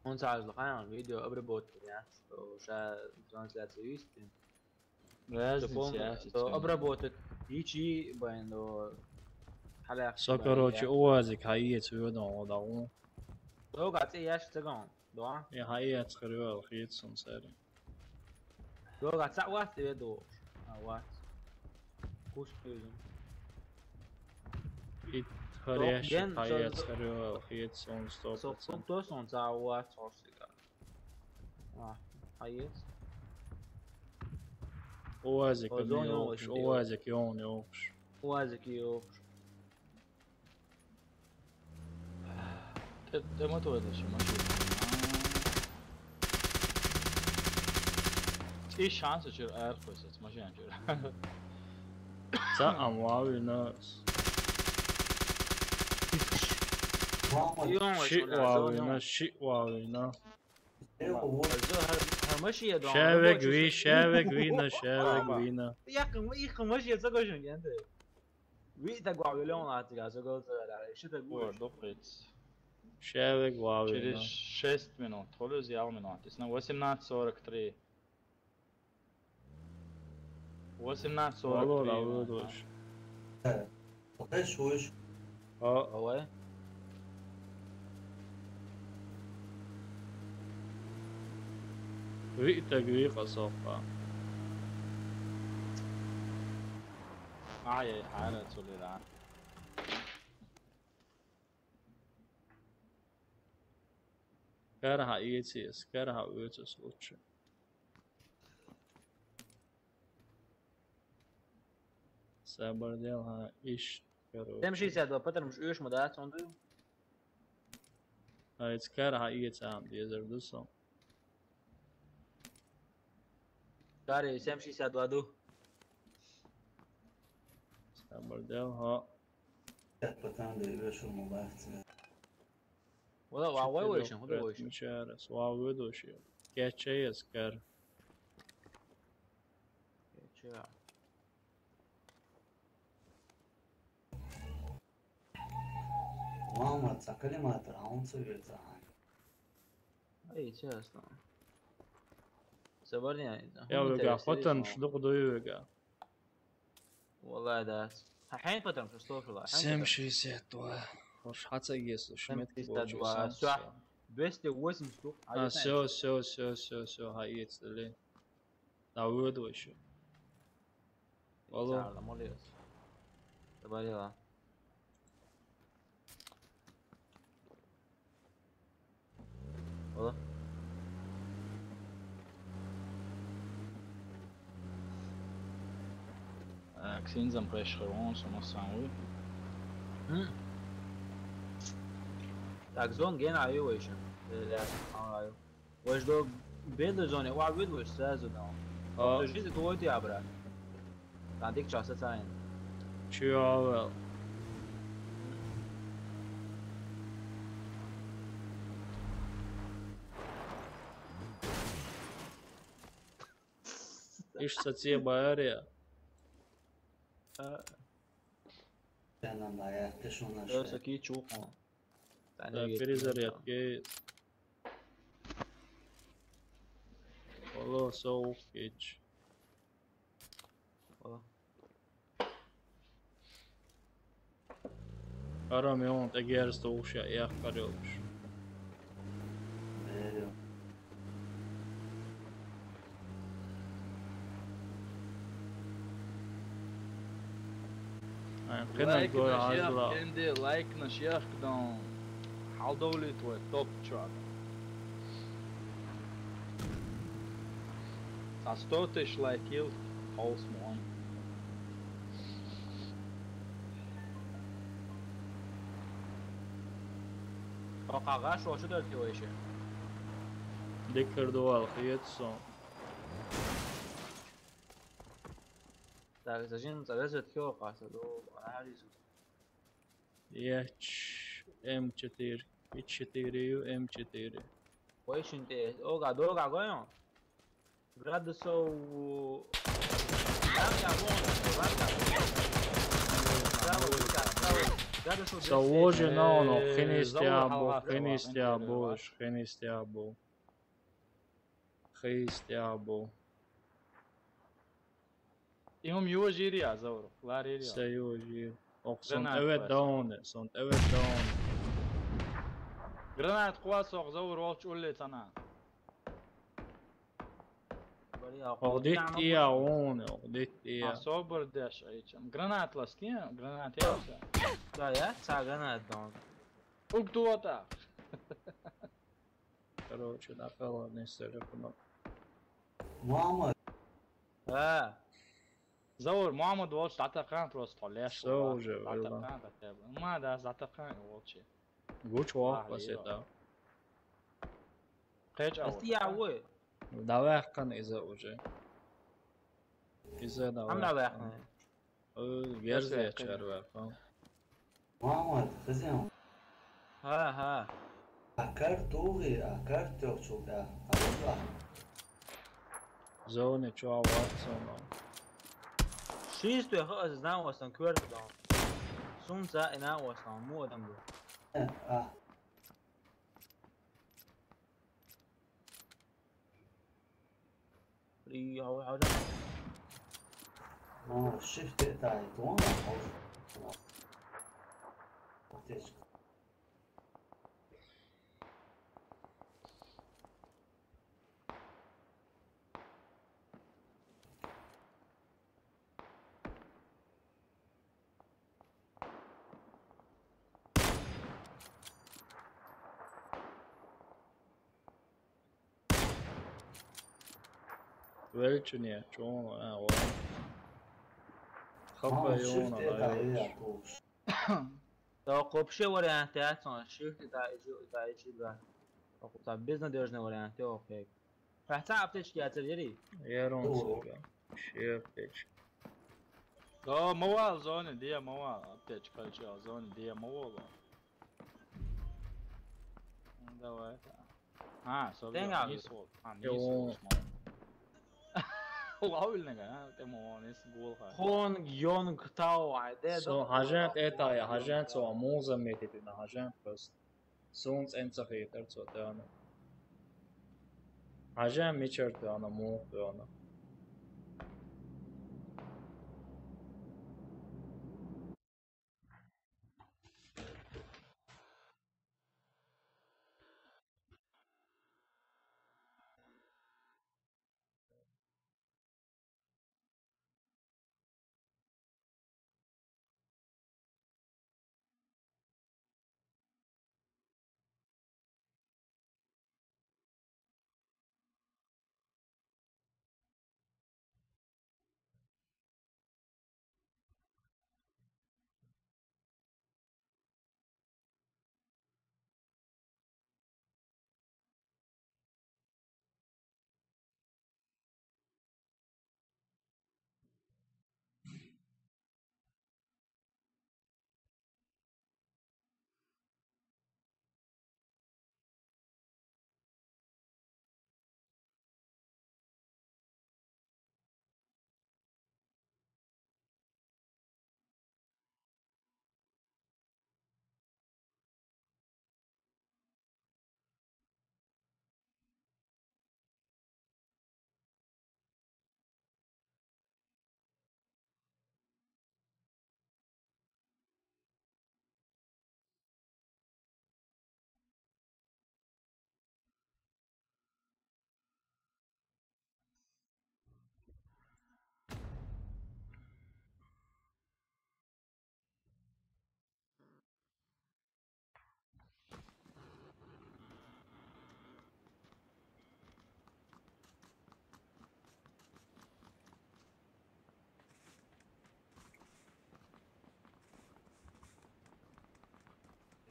Он цажло, хайан, видео обработать, я, что ша трансляция есть. Разница, я, то обработать. Ичи байн до халах. Со, короче, уазик хаец вёдон одагу. Лога ци яш цагон, да? Я хаец хрюэл хицун сери. Лога ца уаз тебе до. А уаз. Кус пюзун. Ит хареш хаец хрюэл хицун сто процентов. Со то сон ца уаз хорсига. А, хаец. Уазик ён ёкш, уазик ён ёкш. Уазик ёкш. Те, те мотор это ещё машина. И шанс чир эр косец машина чир. Ца ам вави нас. Ши вави на, ши вави на. Шевек ви, шевек вина, шевек вина. Якын, икын машина цагожун генде. Ви так вави леон атига цагол цагала, ши так вави. Дохиц. Шевек вави. Через шесть минут, холез ял минут. Исна восемнадцать сорок три. Восемнадцать сорок три. Алло, алло, дочь. Э, окей, слышь. А. Давай. Вита гви касока. Ай, ай, ай, цулира. Карха иециес, карха уецес лучше. Сабардел ха иш, короче. Тем шестьдесят два, потому что уж мы, да, он даю. А это карха иециам дезер дусо. Кари, семь шестьдесят два ду. Сабардел ха. Патан да вешел мулахция. Вала, ва, вай, вай, шин, худу вай, шин. Мичарас, ва, выдуши. Кечеес кар. Чё? Мама, цхьа калиматар хьуна ца веза хьан. Ай, честно. Забарни айда. Я вега, патанш дукха дуй вега. Валлай, да. Хьа хьайн патанш, что шула? Семь шестьдесят два. Хош хьаца ес, шметки. Семь шестьдесят два. Всё. Двести восемьдесят штук. А, всё, всё, всё, всё, всё, хьаец, дали. Да, вывод вообще. Алло. Чарла, молодец. Заболела. Алло. Так, синзам прайшхар вон, сумасан уй. М. Так, зон ген аю вайша. Э, да, аю. Ваш до беда зоне, ва вид ваш сразу дал. А. То жизнь твой диабра. Там дик часа цайн. Чё, Авел? Ишца тебе ария. А. Sen lan da ayakta şunlar. Öyle şey. Ki çok. Ha. Sen de. Перезарядка. Алло, соук кеч. О. Арам, он тагерста уша, я короче. Ай, къинал гой азла. Энди лайкнаш яхкдан хьалдовлит вай топ чуад. Са сто тыш лайк йил, холс мон. О, къагъа шо чу дерти вайше. Декер дуал, хиет сон. Так, зажим, завязывает хё, каса, до, анализ. Яч, М четыре, и четыре, Ю, М четыре. Ой, шинте, ога, дога, гойон. Градусов. Градусов. Са вожи на оно, хинистя бу, хинистя бу, хинистя бу. Хинистя бу. Им южири азавру, ларери. Са южир. Ох, сон эвет даун, сон эвет даун. Гранат къвас ох завр волч улле цана. Ох, дит ия он, ох, дит ия. А, собр деш айчам. Гранат ластин, гранат я. Да, я, ца гранат даун. Ук дуата. Короче, напала не сели кунок. Мама. А. Заур, Муаммад волча дӀатакхана просто хьо леш. Со вала уже, дӀатакхана, дӀатакхана. Ма да, дӀатакхана волча. Гуча вахпа сета. Кхеча. Астия вой. ДӀаваьккхана иза уже. Иза дӀаваьккхана. Ам дӀаваьккхана. Э, верзия чарваьккхана. Мамад, хызем. Ха, ха. А карт угӀи, а карт йохчул тӀа, а ваза. Зоне чу а вацана. Шист веха аз знавасан квердон. Сунца и навасан, му адам бу. Э, а. При, а, а, да. А, shift это, это он, а, вот. Аптечка. Велчуне, чон, а, ва. Хапа, а, йона, shift это, а, я, я, ту. То вообще вариант, я, сон, shift это, иди, это, иди, да. То безнадёжный вариант, окей. Хьа ца аптечка яцар яри? Ярон сука. Ши аптечка. Да, ма вал зоне, дия ма вал. Аптечка калча зоне, дия ма вал. Ну, давай, да. А, со. Тенга. Низ вол. А, низ вол. Лавилнага, а, тӀема ванес гол хай. Хонг Йонг Тау, ай, де, со да, хажан да, тӀетая, да, хажан да. Цо муза метитина, хажан просто. Сун цӀен ца хетар цо тӀана. Хажан мичар тӀана, мух тӀана.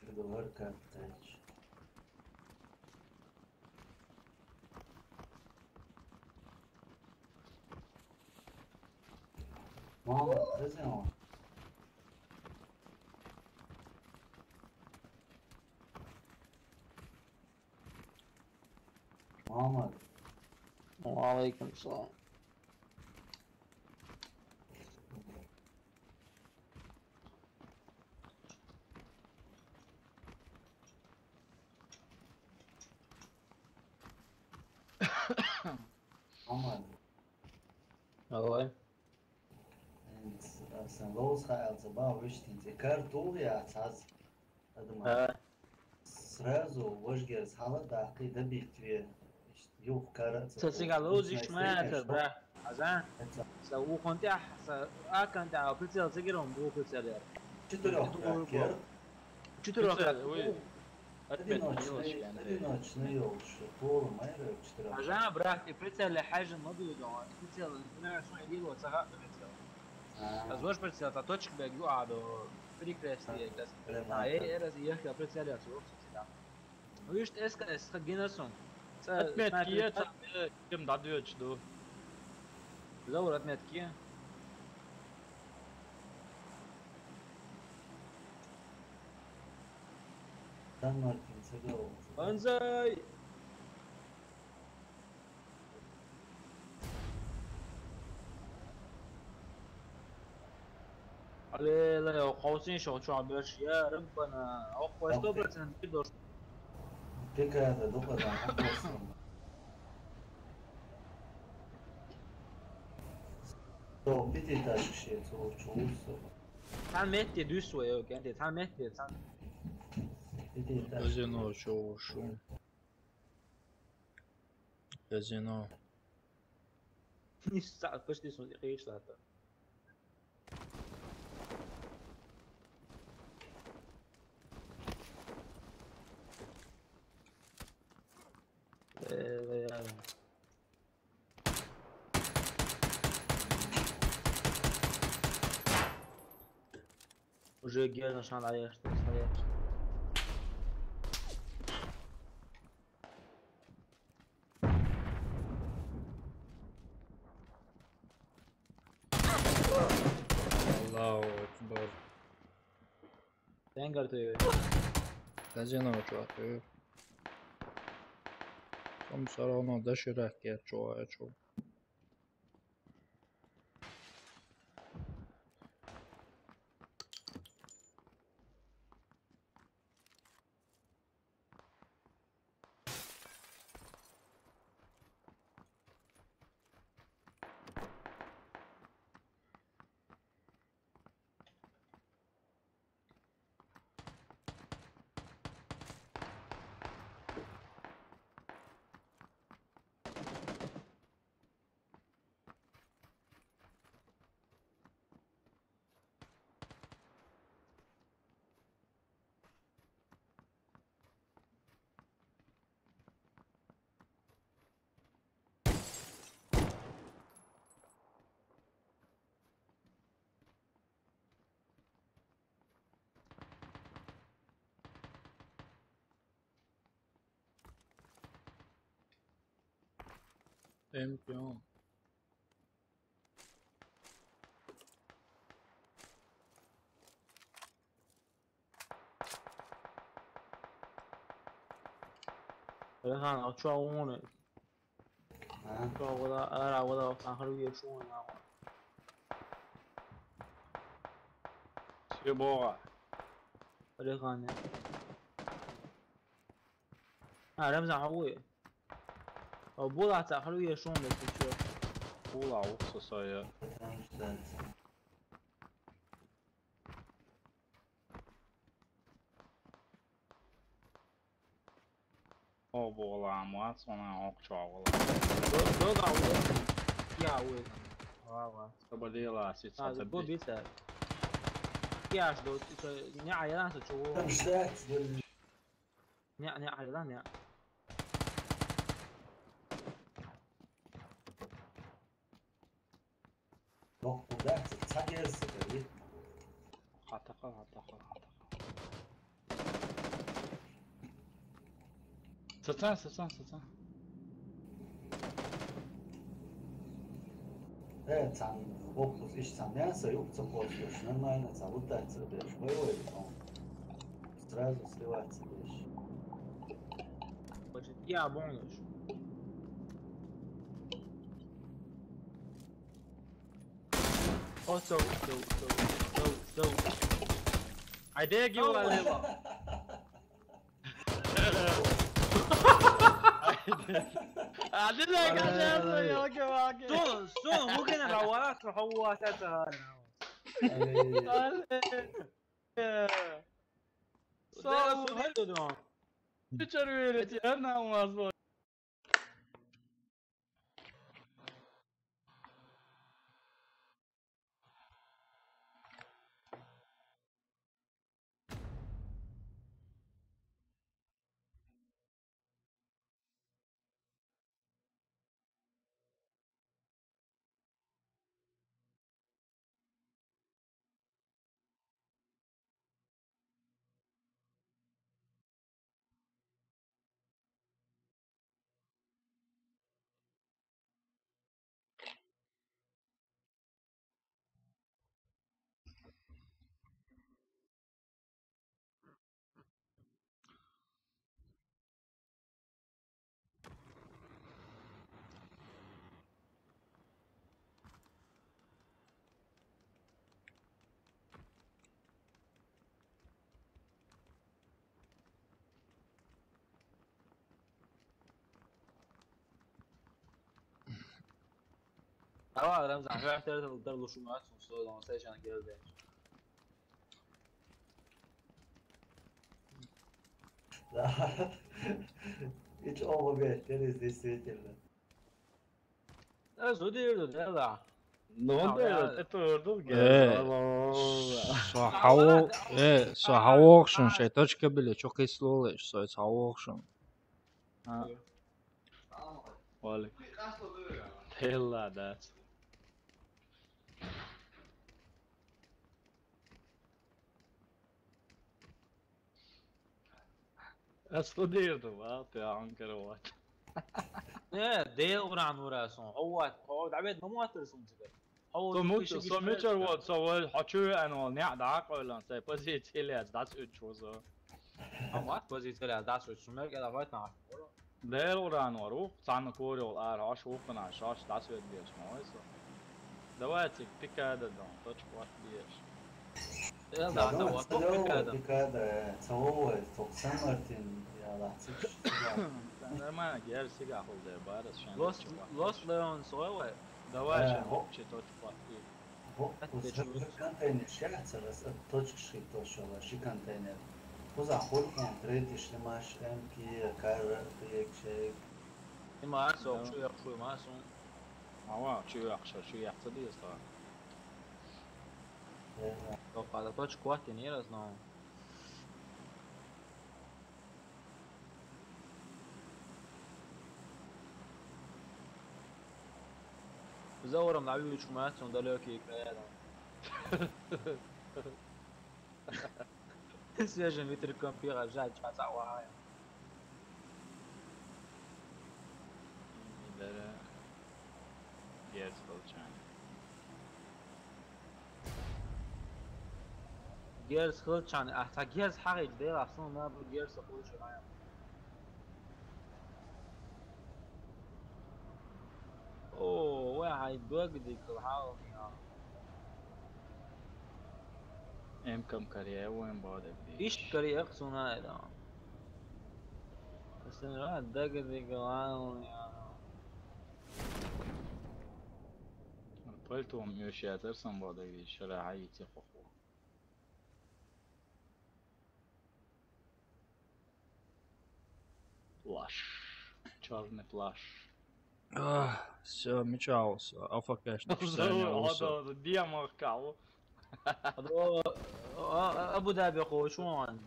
Договор как дальше? Мама, зачем он? Мама. Ва алейкум салам. Аман. Алло. Sen lūdzu, kā Elza bau виштинци кар тулъяц аз. Адма. Ха. Сразу вожгерс хала дахи да битве. Юх кара. Са сигалу зиш маятар, бра. Аза. Са ухонтя, са акантя, прицел сигиром бу прицел яр. Четырёх кар. Четырёх кар. Одиночный, одиночный ёлш. Пол майра четырёх. Ажа, брат, и прицел хажа мадуйдо. Прицел, не знаю, что я делаю, сага прицел. Аз вож прицел, та точка бегу, а до перекрестия, а, э, раз ехал прицел, я слушал. Вишт эска, эска гинасун. Отметки, кем дадуёч ду. Заур отметки. Анзай! Алло, хосин шо чуа беш, я Раббана, ох, сто процент бидош. Пикада дукада хосин. То пяти тачки шесть, о, чувствую. Там метте дюсу, я кенте, там метте, там. Пяти тачки. Казино, чё, шо? Казино. Не ста-, почти смотри, конечно, это. Э, э, э. Уже гер нашел, наверное, что стоять. Аллаху акбар. Тенгар ты. Казино чё ты? Там всё равно доширак я чё, я чё. М П он. Рехан, а чё он? А? Чё, вода, ара, вода, сахар вешуна. Все бога. Рехан. А, Рамзан, хьо вуй? О, була цӀа хьалуе шуна, если чё. Була, уксусая. О, була, амма, цӀона, ок, чё, була. До, до, да, уе. Я, уе. Ва, ва. Чтобы дело, а, сица, а, ты го би. Биса. Я, аж до, это, не, а я нас чего? Там ждать, блин. Не, не, а я, не. Yok, burada ца герз, говорит. Хатаха, хатаха, хатаха. Сацан, сацан, сацан. Э, цан, вокус иш цан, я, са юк цан, нормально, цан, вот так, цан, беш, ой, ой, он. Сразу сливается, беш. Значит, я бонус. Oh, so, so, so, so, so. I dare you a little. I did that, I did that, okay, okay. So, so, who can have a walk for how was that? So, who can have a walk? Biçare velet, ya, ne olmaz bu. Давай, Рамзан, хватит это, удар лучше у нас, он стоит, он стоит, сейчас гербер. Да. Hiç olmayan, deriz, действительно. Özür dilerim, ne la? Ne oldu öyle? Hep öldüm. Ee, so havo, ee, so havo okşun şey, точка bile çok esli oluyor, so it's havo okşun. Ha. Vale. Tell that. Aslı değildi va, te Ankara vat. Ne, değil Kur'an uğraşsın. Hava, hava davet mi muhatır sun çıkar? Hava so much, so much are what, so what, haçı en ol, ne da koylan, say, pozitsiya, das üç o so. Ama pozitsiya, das üç, merk ya da vat na. Дел уран вар, ух, цанна кори ол ар, аш ухана, шаш дас вет беш, мойсо. Давайте пикада дон, точка вот беш. Я да, да, вот пикада. Пикада, цао, токсан мартин, я лацик. Нормально, гер сига хол де барас шан. Лос, лос леон сойле. Давай, шан, общий точка вот. Хоп, контейнер ши яцара, точка ши точка ва ши контейнер. Куза хол конкрет ишлемаш, эмки, кар, пиекшек. Има арсо, шу як шу има сун. Ава, шу як шу, шу як ца диеста. Тока да точка квати не разно. Зауром на вилучку мацом далёкие края. Свежим ветерком пира жать, часа вая. Дара. Герз хилчани, а, цхьа герз хьагӀ ил дела, сон набу герз хилча гӀяйна. О, вай, хьай дог дикал хьал. Эмкам карье, вайн бода. Ишт карье, сона эда. Сен ра дог дикал хьал. Пальтом ещё ятар сон бода, шара хьайти хохо. Плащ. Чёрный плащ. Всё, мечаус. А факешно. Диамах кал. Абу-Даби хо чуан.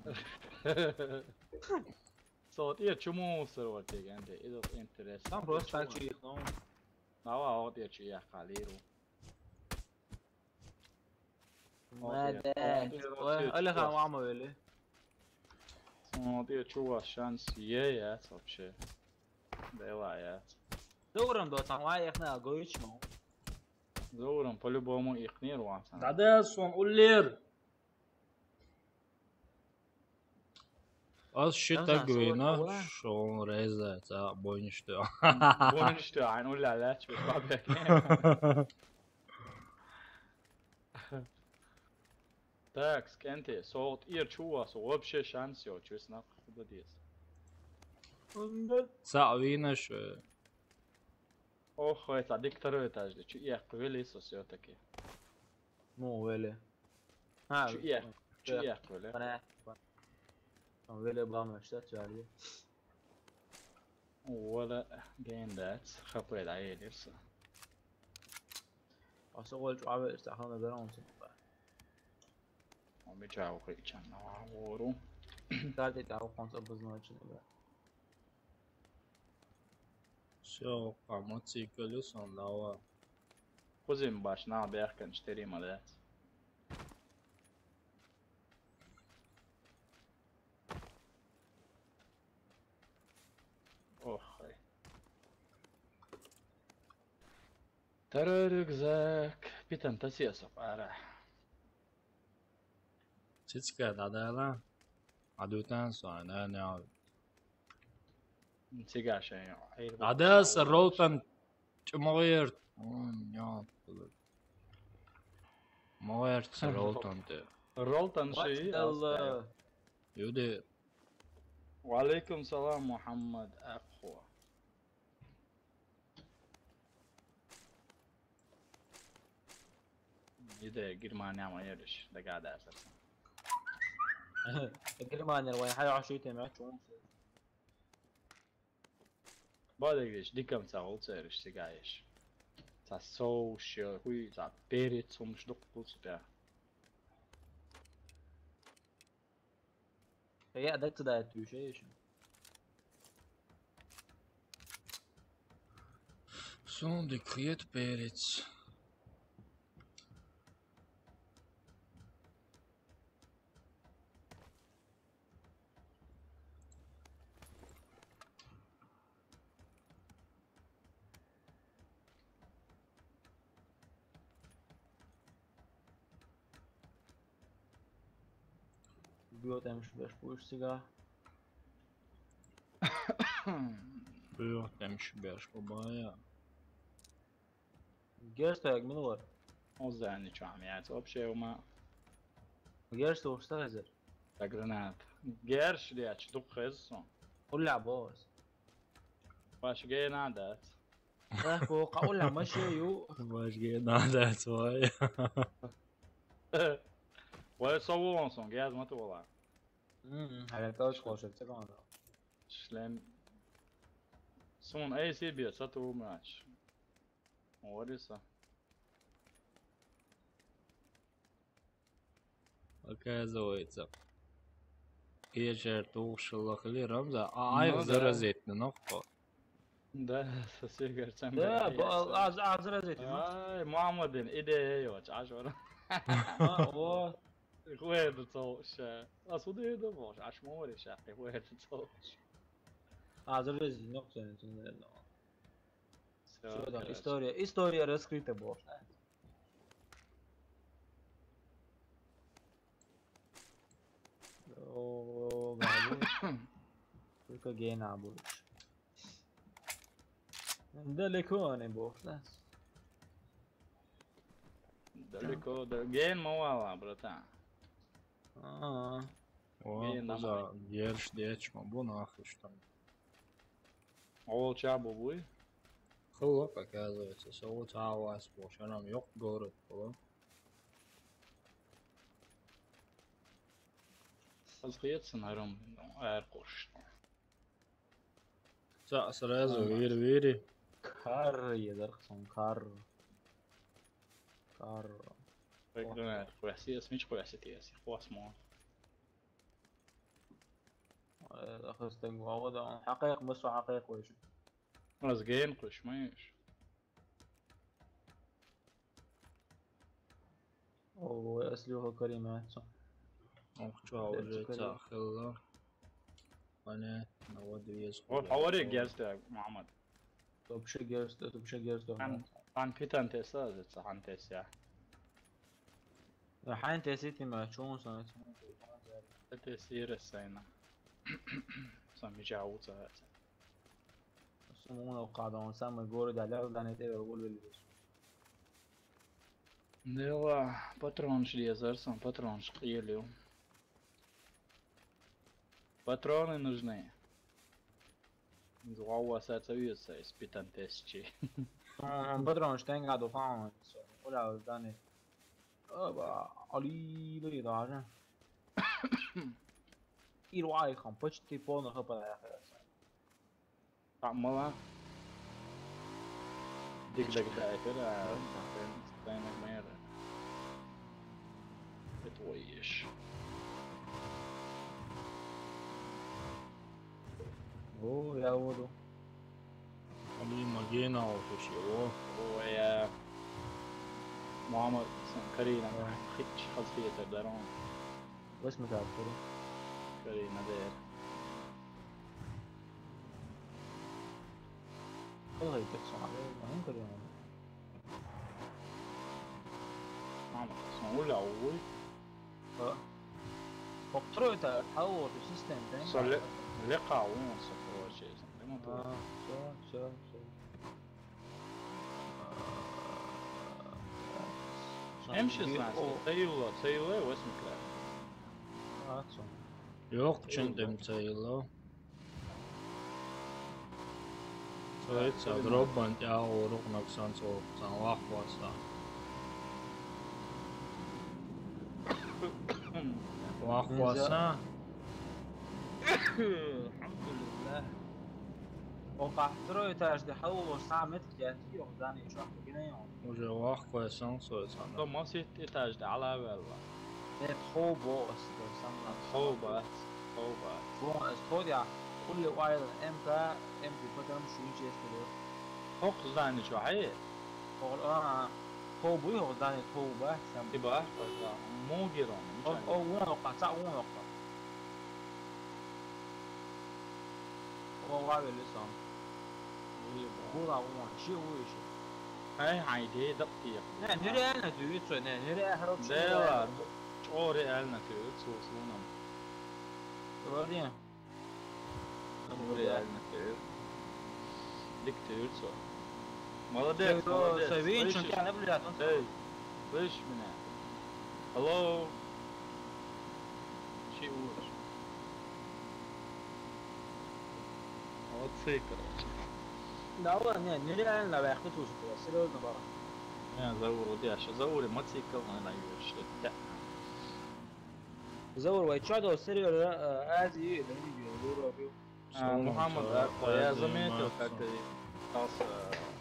Сот я чуму сорватеген де. Идо интересно. Там просто так чи. Нава вот я чи я халиру. Молодец. Ой, Алихан, мама вели. Смотри, чувак, шанс е, я, вообще. Дела, я. Добрым, да, там, а, их на, гоич, ну. Добрым, по-любому их не рваться. Да, да, сон уллер. Аз ши тагвина, шо он реза, ца, бойништо. Бойништо, айн улла лач, бабек. Так, скенти, сот ир чува, со вообще шанс ё, честно, куда дес. Ца вина шо. Ох, это дик второй этаж, да, чё, я квели со всё-таки. Ну, вели. А, чё, я, чё, я квели. Там вели бам, что, чё, вели. Вала гендец, хапуэда елерса. Аса гол чуаве, что хана берон супа. Омича ухи чан на вору. Кстати, да, он обозначен, да. Всё, помочь колесом, давай. Кузим баш на бяхкан четыре молодец. Охай. Тара рюкзак. Питан тасия сапара. Цицка дадала. Адутан сона, не. Цигаша. Адаса ролтан чумоерт. Ой, нет. Моерт ролтан те. Ролтан ши. Юде. Ва алейкум салам, Мухаммад Акхо. Иде Германия ма ериш, дагада асарсан. Германия вай хай аши тема чон. Бадагиш дикам ца гол цериш сигаиш. Ца соуш, хуй, ца перец, сумш дук пуцпя. Я, да, туда я туши ещё. Сон декрет перец. Bürotemiş beş bu üstüga. Bürotemiş beş bu baya. Gerçi ayak mı var? O zaman hiç amiyat. Hop şey olma. Gerçi olsa hazır. Da granat. Gerçi diye açtık kızsın. Ulla boz. Başka ne adet? Eh, bu kaula maşe yu. Başka ne adet var ya? Vay savunsun, gez matı ola. Hmm, hayal taş koşu, çık onu. Şlem. Son A C bir satı olmaç. Orisa. Оказывается. Вечер тушила хли Рамза. А, ай, заразить, ну, кто? Да, сосед, говорит, сам. Да, аз, аз заразить, ну. Ай, мама дин, идея, чаш вара. А, о. Хуэда цолша. А суды да бо, аш море шахи, хуэда цолша. А заразить, ну, кто не знает, ну. Всё, там история, история раскрыта была. О, бабу. Только гена будешь. Далеко не бог, да? Далеко, да. Ген мавала, братан. А. О, Ген буза, намай. Ерш дечма, бу нахуй там. Ол чабу буй? Хыло, оказывается, со вот авас бошанам ёк город было. Хазгыятсын арам, эр кош. Са, сразу Ага. Вири, вири. Кар, едар сон кар. Кар. Регнер, квасиас, мич кваситиас, хвас мо. Э, хостен гуава да, хакайк, мусу хакайк вайш. Аз ген куш, майш. О, если его каримается. Ох, чё, уже Карим. Цахилла. Понятно, вот две Вот, сходы. Хавари герсте, Мухаммад. Вообще герсте, вообще герсте. Ан, ан питан теса, зеца ан теса. Хайн тесити ма, чун сан. Это сире сайна. Сам мижа уца. Сумуна кадон, самый город, аляр данет эвер гулвелис. Дела, патронш дезер, сам патронш киелю. Патроны нужны. Зуава саца виса из питан тесчи. Патронш тенга до фаун, уля данет. Оба, али, али, даже. Ирвай хам, почти полный хп. Тамала. Дик дик да, это да. Стайна мэра. Это ой еш. О, я воду. Али магена вот еще, о. О, я. Мама, сан Карина, хич хазфиетер дарон. Восьмой карту. Карина дэр. Калгай персонажи, он Карина. Мама, сон уля уй. Э. Поктрой это, а вот систем, да? Со ле-, лека он со, короче, сон, да, мотор. А, всё, всё, всё. М шестнадцать, о. Цейло, цейло, восемь кра. А, что? Ёк, чын дэм цейло. Цой, ца, дробан тя урук наксан цо, ца, вах васа. Вах васа. Алхамдулиллах. О, кахтрой этажды, хавло, самет, я, ёх, дани, чё, гинэ, ёх. Уже вах васан, цо, ца. То масит этажды, ала велла. Нет, хо бо, ас, то, сам, хо бо, хо бо. Бо, ас, то, я, кулли вайл, МК, МК, потом шуи честно. Хо здание, чё, хай? Хо, а, хо бу, хо здание, хо бо, сам. Иба, хо бо, мугирон, о, о, вон, о, каца, вон, о, каца. О, ва, вели, сам. Иба. Бура, вон, чи, уйши. Хай, хай, дэ, дап, тип. Не, нереально, ты, ты, не, нереально, хорошо. Да ладно. О, реально, ты, цо, слунам. Вроде. О, реально, ты. Дик, ты, цо. Молодец, молодец. Слышишь? Слышишь меня? Hello. Чи уж. Молодцы, короче. Да ладно, не, нереально, вахты тусит, серьёзно, бара. Не, Заур, вот я щас, Заур, мотоцикл, наверное, ещё. Да. Заур, вай, чё, до сервера, э, Азии, да, не видео, Заур, а, Мухаммад, а, я заметил, как ты писался,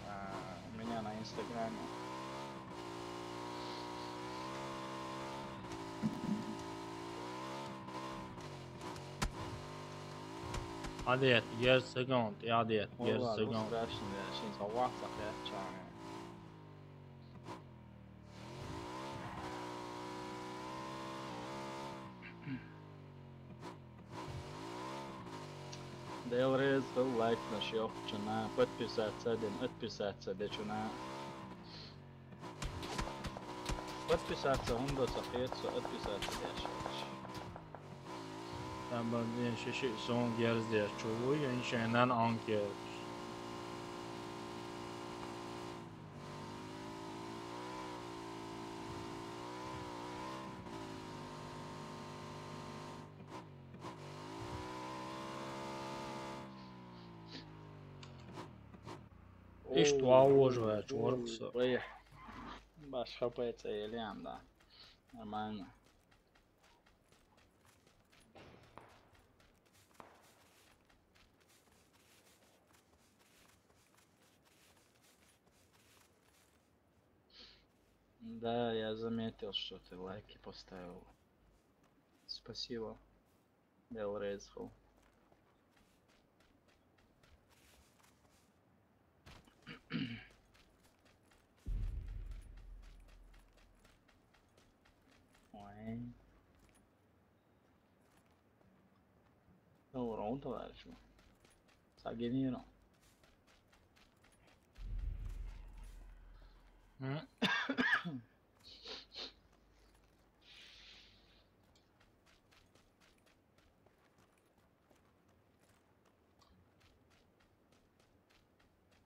а, у меня на Инстаграме. Адет, years ago, адет, years ago. Страшно, я сейчас ватсап, я чё. Дела реза хуьлда лайкаш йохучунна, подписаться дина, отписаться дечунна. Подписаться хӀунда ца хета, со отписаться деш. Там бан ден ши ши сон герз деш чу вуй, ин шен нан анкер. Иштта воввожа ваьлча ворхӀ со. Вай. Башха пай цӀе еле ам, да. Нормально. Да, я заметил, что ты лайки поставил. Спасибо. Дела реза хуьлда. Ой. Ora, onde vai, João? Sabe nem não.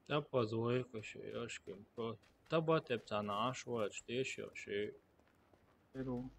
Таппа зоя каши, яшким, по. Таба теп цана аш вач, теши оши. Перу.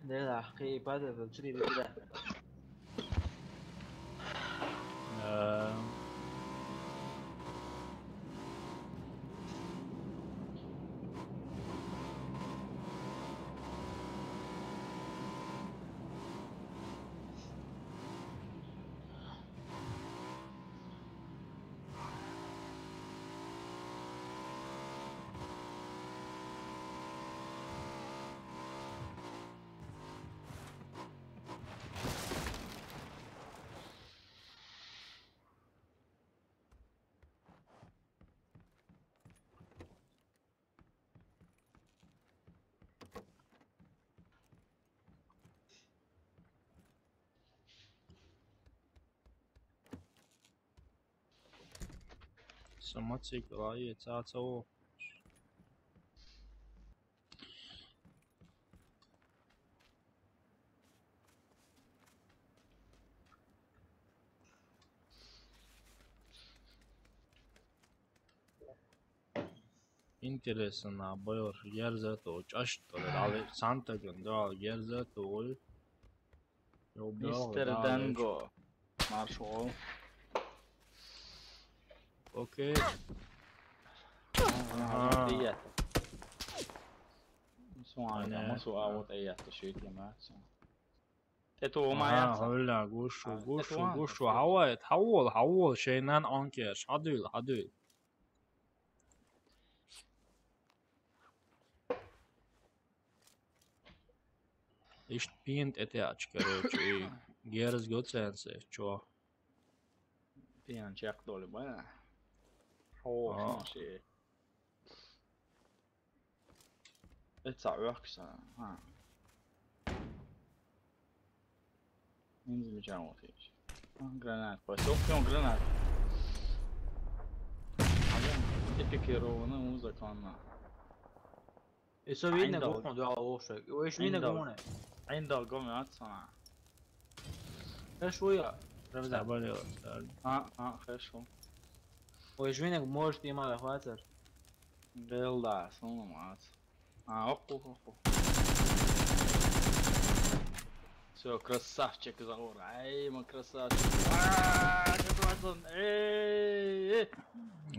Де да, кхи ипада да чури битира. Э. Sa mocīklā iet cācau. Интересно, на бэл ерзэту, чашт, дали Санта гэн, да, ерзэту. Мистер Данго. Маршал. Окей. Ага. Ага. Суан, ма суан, вот я то шейки мацу. Тету ма яца. Гушу, гушу, гушу. Хавай, хавол, хавол, шейнан анкеш. Хадуил, хадуил. Ишт пинт эте ач, короче, и герз гоценсе, чё? Пинт чек доли бая. О, ши. Эца уахкса. Ха. Не замечал вот эти. А, гранат. Посёлки он гранат. А вон эпикированный узаконно. И со видно гуфно дуал лошек. Ой, ещё видно гуфно. Айндал гоме отсана. Хэш уя. Рамзан. Заболел, да. А, а, хорошо. Ой, ещё видно, может, и мало хватит. Гэл да, сон мац. А, окку, окку. Всё, красавчик, Заур. Ай, мой красавчик. А, красавчик. Эй, эй.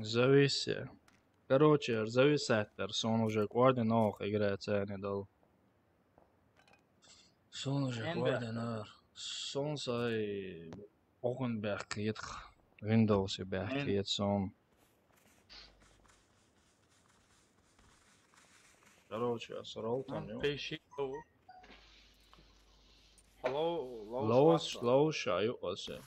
Зависит. Короче, зависит, сон уже координат играет, не дал. Сон уже координат. Сон сай огъун бяхкиет. Windows бяхкиет сон. Короче, срал там, ё. Пиши. Лоу, лоу, лоу, лоу, шаю, осе.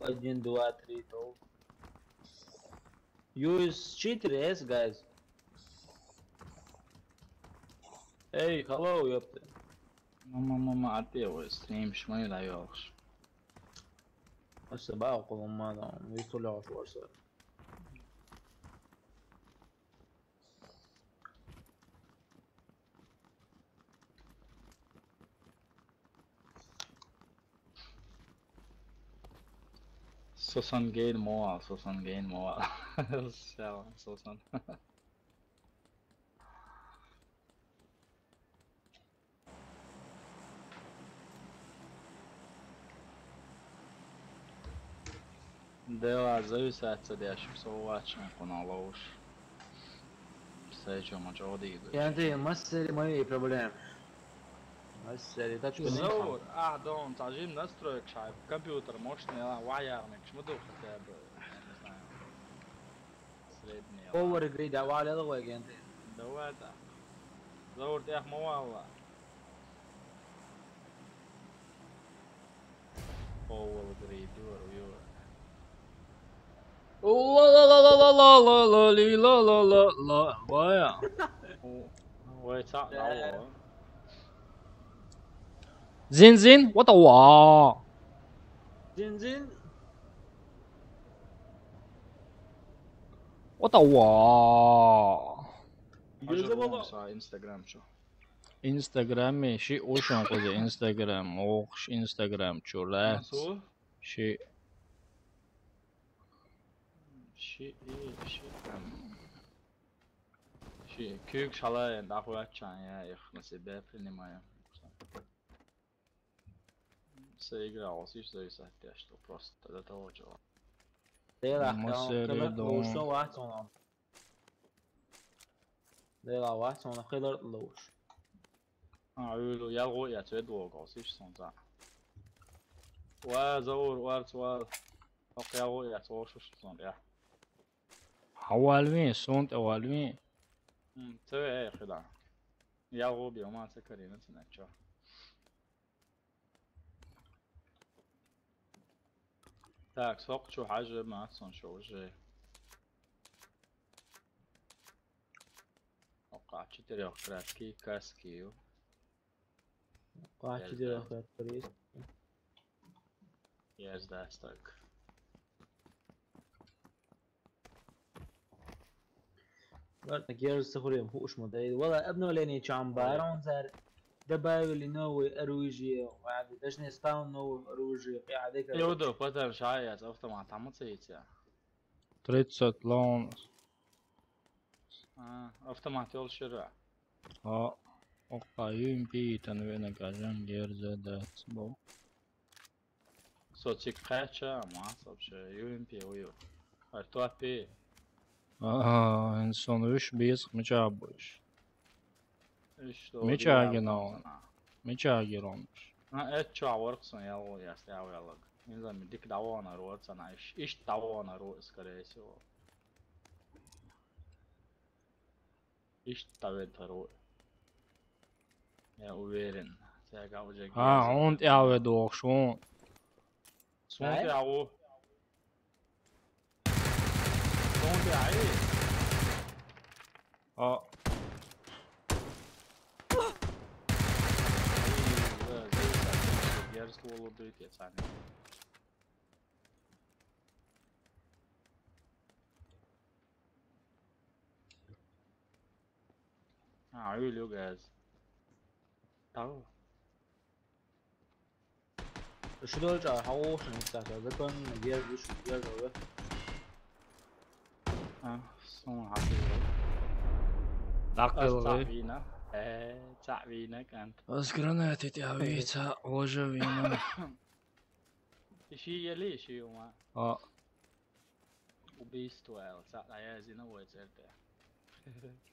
Один, два, три, то. Use четыре эс, guys. Эй, hello, ёпта. Мама, мама, а ты его стрим, шмай даёшь. Спасибо, около мана, выстрелил, что. Сосан гейн моал, сосан гейн моал. Сял, сосан. Dēlā zavisēts, tad jāšim savu vāčam, ko nav lauš. Sēžam, man čaudīgi. Jā, tie ir mazs arī moji problēma. Mazs arī taču. Zauр, ah, don, tā žim nastroju šai kompjūtera mošinā, jā, vajā, nekš mudu, хотя бы, не знаю. Средние. Power grid, а валя логенты. Давай, да. Заур, тях мовала. Power grid, you are, you are. La la la la la la la la li la la la la. Vaya. Vay, tā nav o. Zin zin, what the wa? Zin zin. What the wa? Instagram şu. Instagram mi? Şi uşun kızı Instagram. Oh, şu Instagram şu. Let's. Nasıl? Şi. Şi, şi. Ши куьйгаш хьалаена дӀахӀоттача, я их на себя принимаю. Са игра оциш зависать деш ду просто, да того чего. Дела, Ма хьалха серый хилар дон. Лоуш вац хьуна. Дела вац хьуна хилар лоуш. А, уьлу, ялгӀу яц вед вогал, сиш сон за. Ва, Заур, варц, ва. Ох, ялгӀу яц, вошуш сон, я. Хьавалви, сон тӀе валви. М, ца ве, э, хила. ЯлгӀу бе, ма ца карина, ца начо. Так, сокъ чу хьажа, ма сон шо уже. Окъа, четырёхкратки, каски. Окъа, четырёхкратки. Yes, that's так. Ладно, герз сахурем хуш модель. Вала обновление чам барон зар. Добавили новые оружие. Ладно, точнее, стал новых оружие. Я дека. Йода, потом шаяц автомат, там цейца. Тридцать лаунус. А, автомат йол шира. А, окъа, юм питан вена кажан герза дац бо. Со цик кхача, ма, вообще, юм пи, уйо. Артуа пи. А, инсон уж бис мича буш. Иш то Мича я гинал. Мича гиромш. А, эт чо ворксон ялгӀу яс, я ялгӀу. Инза ми дик давона руоцана, иш, иш давона руо, скорее всего. Иш таве таро. Я уверен. Сега уже А, герза. Он тӀяве дохш, он. Сон Ай? ТӀяву. Сон тӀяви. А. Ай, да, да, да, герз лоло дуйте, цани. А, уьлю газ. Тау. Шудолча хавошин сата, закон герзуш, герзуш. А, сон хатиро. Дакъилгъи. Ас цавина. Э, цавина кант. Ас гранати тявица, ожа вина. Иши ели, иши ума. А. Убийство, эл, са, дӀаязина вай церте.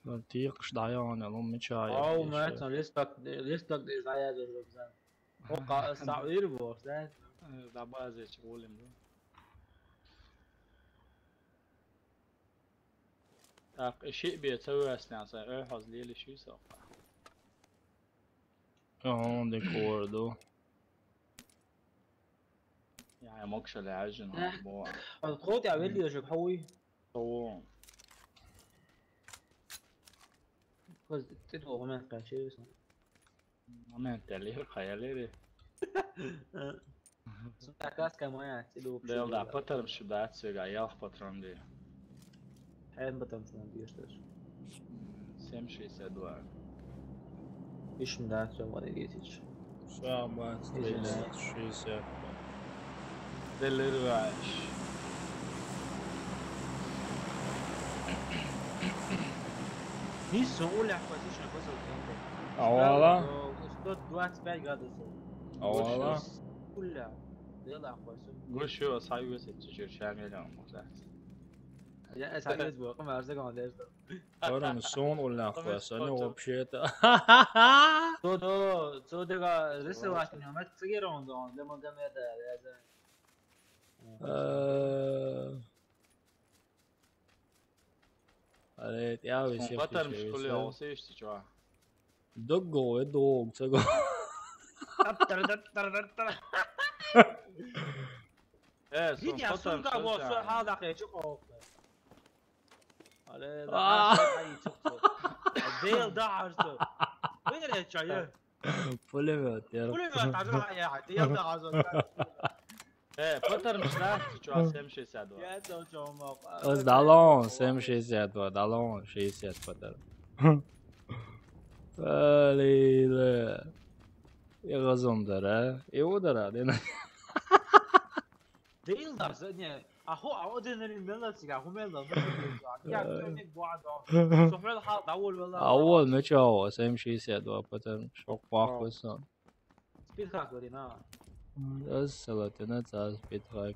Ну, тикш дӀаяна, ну, мича я. Ау, иша. Мэ, сон листок, листок деш дӀаяза жобзан. Окъа, са, ирбо, да? Э, да базеч гулим, да? Так, иши бе, ца вясня, са, э, хаз лели ши, са, окъа. Ага, декор, да. Я, я мог шале ажин, Э. Бо. Ал кот я вели я жоб хауи. О. Коз тит о мен каче. Момент лер, хая лери. Сакаска моя, тит о. Дел да, патарм шибац, сега, ялх патрон ди. Хен патрон шибац, ди, что ж. Семь шестьдесят два. Ишин да, всё, вон и десять. Всё, бац, Ишин да. Тридцать шестьдесят. Делирвач. Нисо, уля, хватит, что я пошёл. А вала? Сто двадцать пять градусов. А вала? Уля. Дела, хватит. Гуш, ё, сайгус, это чё, чё, миллион, может. Я, я, сайгус, бо, ком, арза, ком, дерза. Баран сон уллахвас, они вообще-то. Цо до, цо дега рисовать не умеет, цигерон дон, демо, демо, да, да, да. Э, Аре, я вы Сон всех патарм, что ли, а все. Осе ишти чё? Догго, э, дог, цего. Таптар, таптар, таптар. Э, сон Видя, патарм, сумка, что вот, ли, всё, а? Хал дахе, чё кохо. Аре, А. Да, ай, чё кохо. Дел да, а что? Выиграет, чё, э? Пулемёт, я. Пулемёт, а что, я, дел да, а что? Э, патарм, что ли, чё, семь шестьдесят два? Я то, чё, мог. Оз далон, семь шестьдесят два, далон, шестьдесят патарм. Алила. Я газон дара, и удара, дена. Дел да, не. А хӀу, а адреналин мел дац цига, хӀу мел дац, мел дац. Я, кто мне гвадо. Со хьол хьал давул вала. Аввал мечаво, семь шестьдесят два, потом шок пахуй сон. Спидхак вари, на. М, аз салатина цаз спидхак.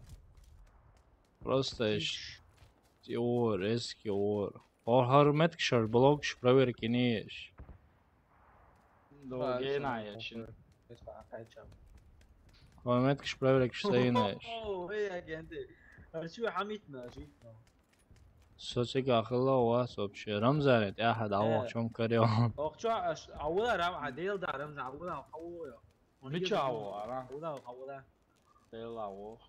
Просто иш. Теор, эски ор. Ор хар метк шар блок ш проверки не еш. До гена еш. Ор метк ш проверки ш сей не еш. О, эй, агенты. А чё хамит на, жить на. Со цига хилла ва, со вообще. Рамзан, тӀехьа дӀавахча хӀума карио. Охчо, аш, авла рам, а дел да, Рамзан, авла, авла. Мича ава, ара? Авла, авла. Дел ава.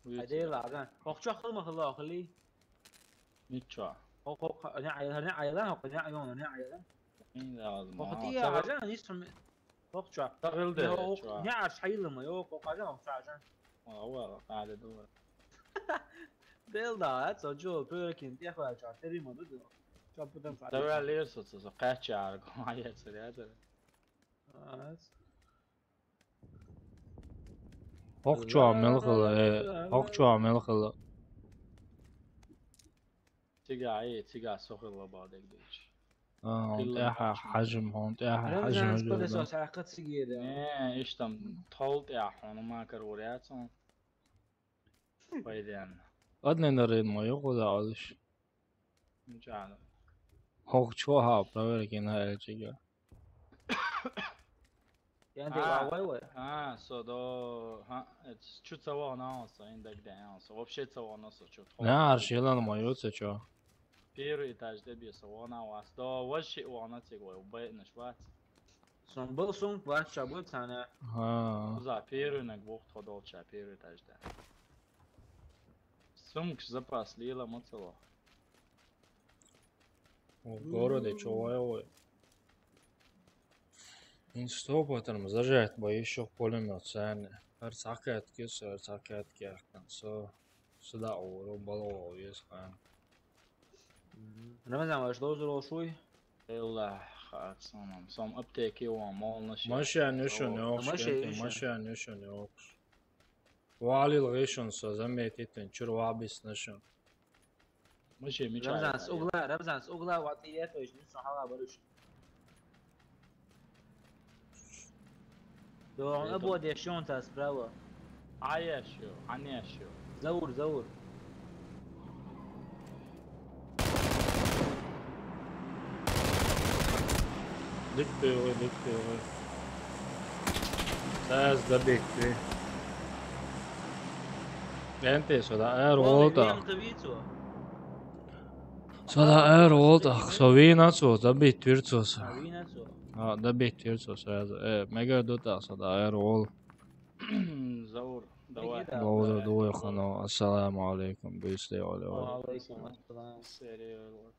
А дел ара. Охчо хилма хилла, хилли. Мича. Ох, ох, не, ай, не, ай, ох, не, ай, не, ай. Ин лазим. Ох, ти, а, жан, ис хм. Охчо. Тагил де, не, ох, чо. Не, аш, хайлма, ох, ох, жан, охчо, жан. Ава, ада дура. Дел да, а, со жо, пёркин, тӀехвача, террима ду. Чо путан фа. Давай лер со, со, со, качар, гомая, царя, царя. А, хӀокху чохь мел хилла, э, хӀокху чохь мел хилла. Цига, э, цига со хилла боху дерг дийцича. А, хӀун тӀаьхьа хьажам, хӀун тӀаьхьа хьажам. Рамзан, хӀун спа десо схьакхат цигера. Не, иштта тхол тӀаьхьа хьуна ма карор яц хьуна. Пайденна. Одни наред ма йоху да алиш. Ничего. ХӀокху чохь а проверка йина аьллачига. Ян де А, вай вай. А, со до, ха, эц чу ца вон а со, ин даг де а со. Вообще ца вон а со, чу тхо. На, арш елан ма ю ца чо. Первый этаж де бе со вон а вас. До вообще вон а циг вай, байтнаш вац. Сон был сум вац, ша был цана. Ха. За первый наг вох тхо долча, первый этаж де. Сумкаш запас лила ма ца вох. В городе чё воевой? Ин сто потом зажать бы ещё пулемёт сами. Ар цакет кис, ар цакет кяхтан. Со сюда уру балого есть хан. Рамазан, ваш дозу рошуй? Элла, хацам. Сом аптеки вон, молна ши. Машин ешон ёкш, машин ешон ёкш. Валил гишон со заметитен, чур вабис нашон. Мыше мича. Рамзан, с угла, Рамзан, с угла, вот и это, не сахала барыш. Да, он обводит шонта справа. А я шо, а не шо. Заур, Заур. Дик певы, дик певы. Сейчас добить ты. Энти сюда, эр волта. Сада аэр волтах, со вийна цо, добить вир цо со. А, вийна цо? А, добить вир цо сразу. Э, мега дутах, сада аэр вол. Заур, давай. Заур, давай, хано. Ассаламу алейкум, бюсте, оле, оле. Ва алейкум ассалам. Серьёзно.